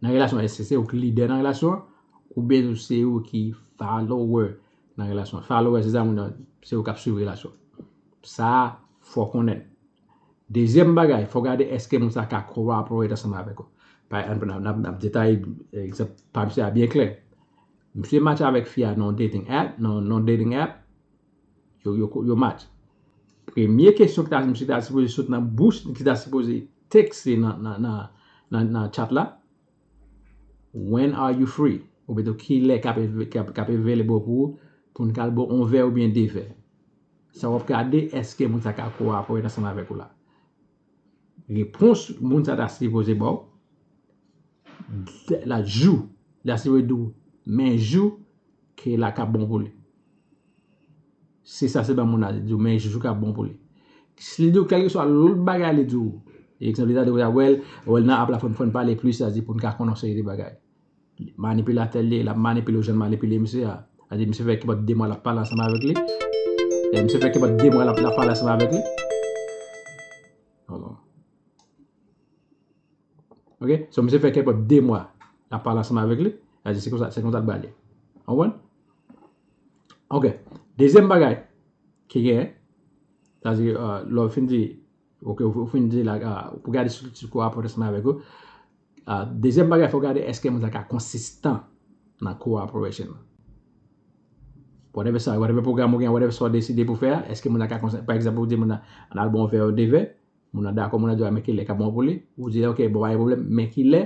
nan relasyon, èske se ou ki lidè nan relasyon an, oubyen se ou ki follower nan relasyon an. Follower, se sa moun yo, se ou k ap swiv relasyon an. Sa, fò w konnen. Dezyèm bagay, fò w gade èske moun sa ka collaborate ansanm avèk ou. Pa, n, n, n, n ap detaye egzanp pa misye a byen klè. Misye match avèk fi a nan dating app, nan, nan dating app, yo, yo, yo match. Premye kesyon ki ta, misye ta sipoze sot nan bouch, ki ta sipoze tekste nan, nan, nan, nan, nan chat la, "When are you free?" Oubyen tou, "Kilè k ap, k ap, k ap available pou ou, pou n ka al bwè yon vè oubyen de vè?" Sa w ap gade, èske moun sa ka collaborate ansanm avèk ou la. Repons moun sa ta sipoze ba w, la jou, la sipoze di w, men jou ke la k ap bon pou li. Se sa, se ban moun la di w, men jou k ap bon pou li. Si li di w kèlkeswa lòt bagay li di w, egzanp, li ta di w, wè l, wè l nan app la, fò n, fò n pale plis, sa di pou n ka konnen yon seri de bagay. Manipilatè l ye, l ap manipile w jan l manipile misye a. Sa di, misye fè kenpòt de mwa l ap pale ansanm avèk li. E misye fè kenpòt de mwa l ap, l ap pale ansanm avèk li. Hold on. Ok? So, misye fè kenpòt de mwa l ap pale ansanm avèk li. Sa di, se konsa, se konsa l pral ye. Ou konprann? Ok. Dezyèm bagay ki genyen, sa di, uh, lè w fin di, ok, ou fin di la, uh, pou gade si, si l kowapòte ansanm avèk ou. Uh, dezyèm bagay, fò w gade èske moun sa ka konsistan nan cooperation nan. Whatever sa, whatever pwogram ou gen, whatever sa w deside pou fè a, èske moun sa ka konsistan? Pa egzanp, ou di moun nan, ann al bon vè, de vè, moun nan dakò, moun nan di, a, men ki lè k ap bon pou li, ou di, ok, bon, pa gen pwoblèm, men ki lè,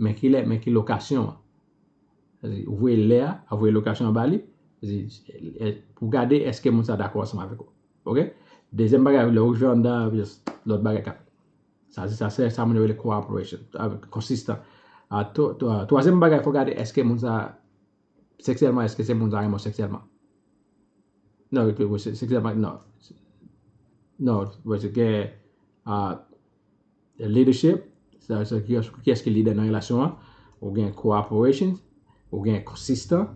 men ki lè, men ki lokasyon an. Sa di, ou voye lè a, ou voye lokasyon an ba li, sa di, e, pou gade èske moun sa dakò ansanm avèk ou. Ok? Dezyèm bagay, lè w rive anndan, just lòt bagay k ap. Sa, se sa, se sa moun yo rele cooperation, konsistan. A, twa-, twa-, twazyèm bagay, fò gade èske moun sa, seksyèlman, èske se moun sa renmen w seksyèlman? Non, se-, seksyèlman, non. Non, paske, a, leadership, sa, se kiyès, kiyès ki lidè nan relasyon an, ou gen cooperation, ou gen konsistan,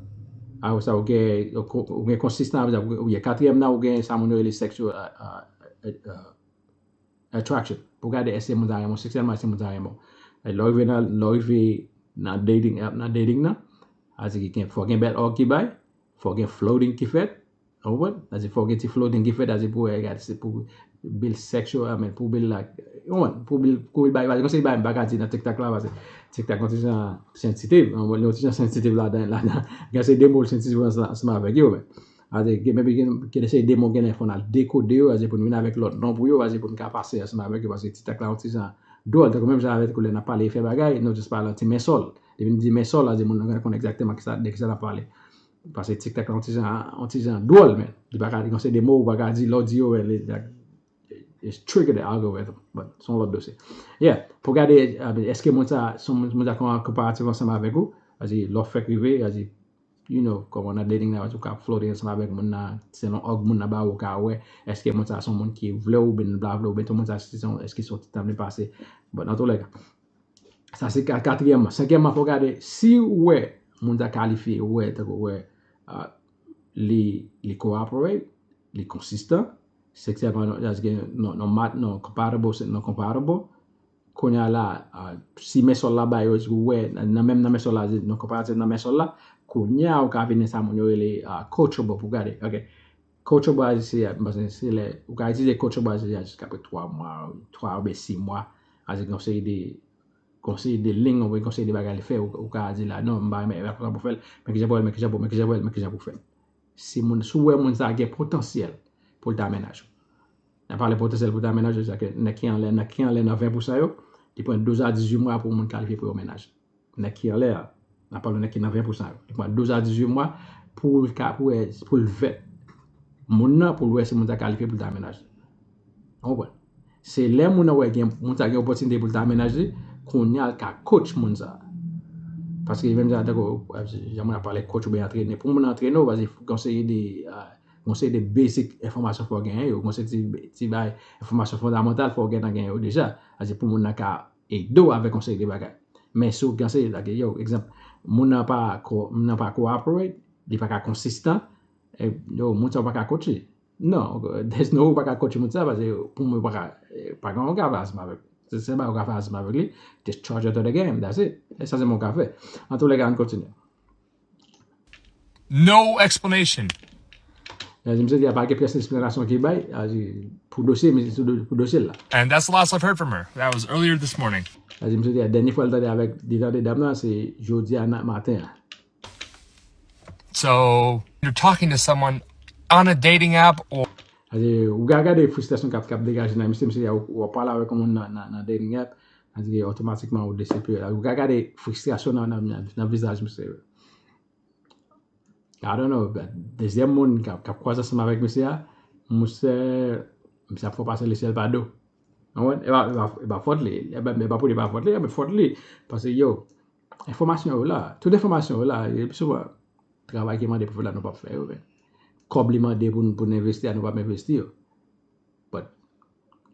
apre sa, ou gen, ou gen konsistan, apre sa, ou gen katriyèm nan, ou gen sa moun yo rele sexual, a, a, a, attraction. Pou gade èske moun sa renmen w seksyèlman, èske moun sa renmen w. E lè w rive nan, lè w rive nan dating app, nan dating nan, sa di ki gen, fò gen bèl òg ki bay, fò gen flirting ki fèt, ou konprann? Sa di fò gen ti flirting ki fèt, sa di pou, e, gade, se pou build sexual, I mean, pou build like, ou konprann? Pou build, pou build bay, bay, konsèy bay, m pa ka di nan TikTok la, paske TikTok yon ti jan sensitive, yon ti jan sensitive ladan, ladan. Gen se de mo sensitive ansanm avèk yo, men. Sa di, gen, maybe gen, gen se de mo gen lè fò n al dekode yo, sa di pou n vin avèk lòt non pou yo, sa di pou n ka pase ansanm avèk yo, paske TikTok la yon ti jan dwòl, tankou menm jan avèk lè n ap pale, fè bagay, nou just pale an ti mensòl. Depi n di mensòl, sa di moun nan konn egzakteman kisa, de kisa n ap pale. Paske TikTok la yon ti jan, yon ti jan dwòl, men. Li pa ka, gen se de mo ou pa ka di, lè w di yo, e, li, it's trigger the algorithm, but se yon lòt dosye. Yeah, pou gade, I mean, èske moun sa, se yon moun, moun sa konn konparatif ansanm avèk ou, sa di lè w fèk rive, sa di, you know, kòman nan dating nan, ou ka flotte ansanm avèk moun nan, selon òg moun nan ba ou, ou ka wè, èske moun sa se yon moun ki vle w, oubyen li pa vle w, oubyen tou moun sa, si se yon, èske se yon ti tan li pase. But, nan tou lè ka, sa se ka-, katriyèmman. Senkyèmman, fò w gade, si ou wè, moun sa kalifye, ou wè, tankou ou wè, ah, li, li cooperate, li konsistan, seksyèlman, non, non, non, mat-, non compatible, se non compatible. Kounye a la, ah, si men sòl la ba yo, ou wè, nan, nan menm nan men sòl la, non compatible nan men sòl la, kounye a ou ka vin nan sa moun yo rele, ah, coachable pou gade. Ok. Coachable a se, m panse se lè, ou ka itilize coachable a se jis apre twa mwa, twa oubyen sis mwa, a se gen yon seri de, yon seri de liy, oubyen yon seri de bagay li fè, ou, ou ka di la, non, m pa renmen, e pa konsa pou fè l, men kijan pou fè l, men kijan pou, men kijan pou fè l, men kijan pou fè l. Si moun, si w wè moun sa gen potansyèl pou l ta mennaj ou. N ap pale potansyèl pou l ta mennaj ou, sa ke nèg ki anlè, nèg ki anlè nan ven pou san yo, li pran douz a dizuit mwa pou moun kalifye pou yo mennaj. Nèg ki anlè a, n ap pale nèg ki nan ven pou san yo. Li pran douz a dizuit mwa pou l ka, pou, pou l vèt moun nan, pou l wè si moun sa kalifye pou l ta mennaj. Ou konprann? Se lè moun nan wè gen, moun sa gen opòtinite pou l ta mennaj li, kounye a l ka coach moun sa. Paske menm jan tankou, jan moun ap pale coach oubyen antrene. Pou moun nan antrene w, paske gen yon seri de, ah, gen yon seri de basic enfòmasyon fò w genyen yo. Gen yon seri ti, ti bagay enfòmasyon fondamantal fò w gentan genyen yo deja. Paske pou moun nan ka ede w avèk yon seri de bagay. Men si w gen seri, like, yo, egzanp, moun nan pa ko-, moun nan pa cooperate, li pa ka konsistan, e, yo, moun sa w pa ka coache. Non, there's no, ou pa ka coache moun sa, paske pou mwen, ou pa ka, eh, pa gen yon ka fè ansanm avèk. Se, se pa yon ka fè ansanm avèk li, just charge out of the game, that's it. E sa se mwen ka fè. An tou lè ka, ann kontinye. No explanation. Sa di, misye di, a pa gen pyès esplikasyon ki bay, sa di, pou dosye, misye, pou dosye la. And that's the last I've heard from her. That was earlier this morning. Sa di, misye di, a dènye fwa l tande avèk, li tande dam nan, se jodi a nan maten an. So, you're talking to someone on a dating app or Sa di, ou ka gade fristrasyon k ap, k ap degaje nan misye, misye di, a, ou, ou ap pale avèk yon moun nan, nan, nan dating app, sa di, otomatikman ou desipye. Ou ka gade fristrasyon nan, nan, nan, nan vizaj misye. I don't know, but dezyèm moun k ap, k ap kwaze ansanm avèk misye a, monchè, misye ap fè w pase lesyèl pa do. Ou konprann? E pa, e pa, e pa fòt li, e pa, e pa pou li pa fòt li, e pa fòt li. Paske yo, enfòmasyon yo la, tout enfòmasyon yo la, e pi souvan, travay ki mande pou fè la, nou p ap fè yo, men kòb li mande pou n, pou n envesti a, nou p ap envesti yo. But,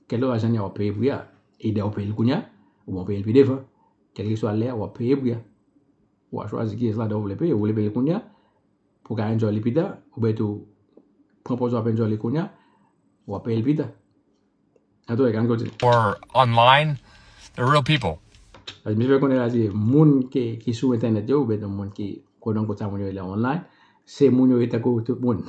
kèlkeswa jan w ap peye pri a, either w peye l kounye a, oubyen w peye l pi devan. Kèlkeswa lè a, w ap peye pri a. Ou a chwazi kiyès ladan w vle peye. Ou vle peye l kounye a, pou w ka enjoy li pita, oubyen tou pran pòz w ap enjoy li kounye a, w ap peye l pita. Antoulèka, ann kontinye. Or online, they're real people. Paske misye fè konnen la se moun ki, ki sou entènèt yo, oubyen tou moun ki konnen kote sa moun yo rele online, se moun yo ye tankou tout moun.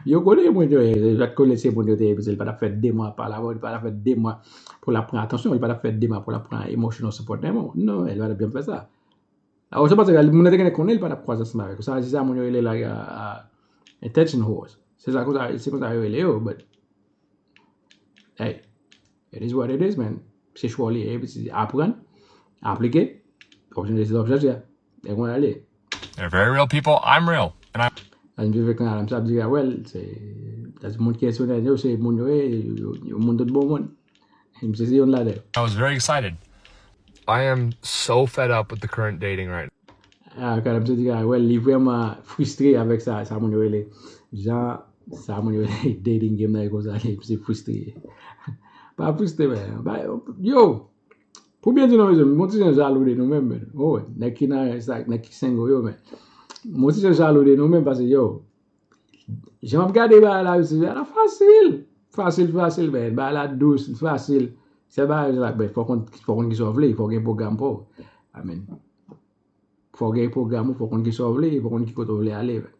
Yo kole moun yo ye, yo pa t kole se moun yo te ye, paske li pa t ap fè de mwa pa la, li pa t ap fè de mwa pou l ap pran atansyon, li pa t ap fè de mwa pou l ap pran emotional support nan men w. Non, li pa t ap janm fè sa. Alò, se paske moun nan te genlè konnen li pa t ap kwaze ansanm avèk yo. Sa, se sa moun yo rele la, uh, attention whores. Se sa konsa, se konsa yo rele yo, but hey, it is what it is, man. Se chwa w li ye, epi se aprann, aplike, w ap chanje, se sa w ap chanje a. E konn ale. They're very real people. I'm real. And I'm As m vive kan alam sa ap di a wèl, se, se moun ki esonèl yo, se moun yo ye, yo, yo, yo moun tout bon moun. E misye se youn ladan yo. I was very excited. I am so fed up with the current dating right Ah, kan alam sa di a wèl, li vrèman fristre avèk sa, sa moun yo rele. Jan, sa moun yo rele dating game nan e konsa, li, misye fristre. Pa fristre, men. Ba, yo, pou byen di nou, mezanmi, m on ti jan jalou de nou menm, men. Oh, nèg ki nan, sa, nèg ki single yo, men. M on ti jan jalou de nou menm, paske, yo, jan m ap gade bagay la, misye, bagay la fasil. Fasil, fasil, men. Bagay la dous, fasil. Se bagay la, men, fò konn, fò konn ki sa w vle, fò gen pwogram pa w. Amen. Fò w gen pwogram ou, fò w konn ki sa w vle, fò w konn ki kote w vle ale, men.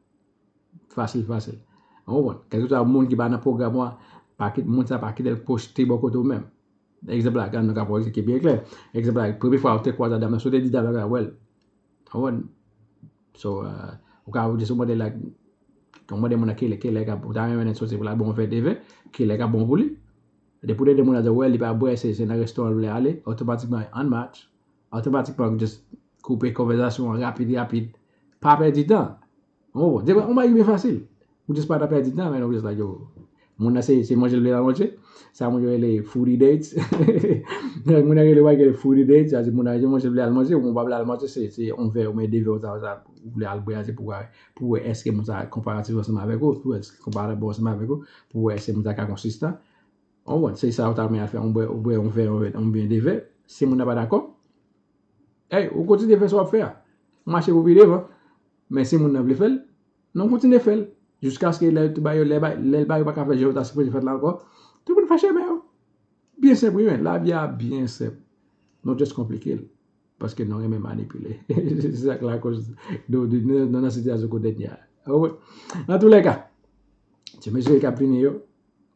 Fasil, fasil. Ou konprann? Kèlkeswa moun ki pa nan pwogram ou a, pa kit, moun sa pa kite l pwojte bò kote w menm. Egzanp la, gade nou ka pran egzanp ki byen klè. Egzanp la, premye fwa ou te kwaze a dam nan, si w te di dam nan, wèl. Ou konprann? So, uh, ou ka, ou jis ou mande la, ou mande moun nan kilè, kilè k ap, ou ta renmen soti pou l al ba w yon vè de vin, kilè k ap bon pou li. Depi w tande moun nan di w, wèl, li pa bwè, se, se nan restoran l vle ale, otomatikman, unmatch. Otomatikman, ou just koupe konvèsasyon an rapid, rapid. Pa pèdi tan. Ou konprann? Se yon bagay ki byen fasil. Ou just pa nan pèdi tan, men ou just like, yo, moun nan se, se manje l vle l al manje. Sa moun yo rele foodie dates. Moun nan rele, yo rele foodie dates, sa se moun nan se manje l vle al manje, ou pa vle al manje, se, se yon vè, oubyen de vè, ou sa, sa, ou vle al bwè, se pou, pou wè èske moun sa konparatif ansanm avèk ou, pou wè èske konparatif ansanm avèk ou, pou wè èske moun sa ka konsistan. Ou konprann? Se sa ou ta renmen al fè, ou bwè, ou bwè yon vè, yon vè, oubyen de vè. Si moun nan pa dakò, hey, ou kontinye fè sa w ap fè a. Mache pou pi devan. Men si moun nan vle fè l, non, kontinye fè l. Jiskaske lè tout bagay yo, lè, lè bagay yo pa ka fèt jan yo ta sipoze fèt la ankò, tout moun fè chemen yo. Byen senp, wi, men. Lavi a byen senp. Nou just konplike l. Paske nou renmen manipile. Se sa k lakoz nou, nou, nou nan sitiyasyon kote n ye a. Antoulèka, ti mesye k ap vini yo,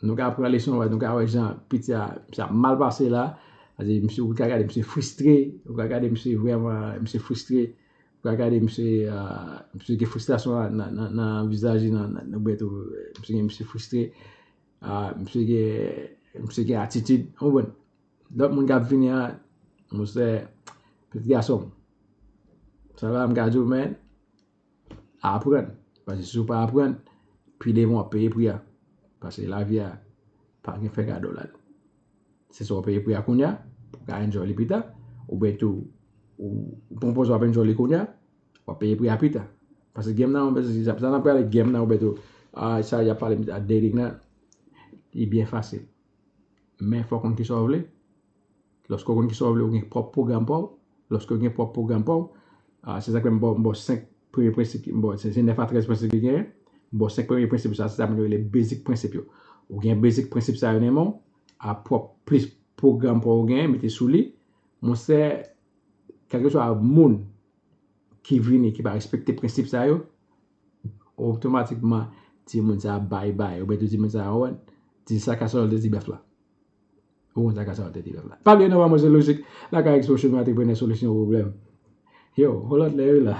nou ka pran leson, nou ka wè jan piti a, sa mal pase la. Paske misye, ou ka gade misye fristre, ou ka gade misye vrèman, misye fristre, ou ka gade misye, uh, misye gen fristrasyon nan, nan, nan vizaj li, nan, nan, nan bèt ou, misye gen, misye fristre, uh, misye gen, misye gen atitid, ou konprann? Lòt moun k ap vini a, monchè, pitit gason m. Sa la m ka di w, men, aprann. Paske si w pa aprann, pi devan w ap peye pri a. Paske lavi a pa gen fè kado ladan. Se swa w peye pri a kounye a, pou w ka enjoy li pita, oubyen tou, ou, ou pran pòz w ap enjoy li kounye a, w ap peye pri a pita. Paske game nan, sa n ap pale game nan, oubyen tou, ah, sa y ap pale a dating nan, li byen fasil. Men fò w konn kisa w vle. Lòske w konn kisa w vle, ou gen pwòp pwogram pa w. Lòske w gen pwòp pwogram pa w, ah, se sa k fè m ba w, m ba w senk premye prensip, m ba w, se, se nèf a trèz prensip ki genyen. M ba w senk premye prensip sa, se sa moun yo rele basic prensip yo. Ou gen basic prensip sa yo nan men w, a pwòp plis pwogram pa w ou genyen, mete sou li. Monchè, kèlkeswa moun ki vini, ki pa respekte prensip sa yo, otomatikman, timoun sa a bay bay, oubyen tou timoun sa a, ou konprann, di sa ka sòti ti bèf la. Ou konn sa ka sòti ti bèf la. Pa bliye non, pa manje lojik, lakay Expo Shoes Matriprenè, solisyon pwoblèm. Yo, yon lòt lè, wi la.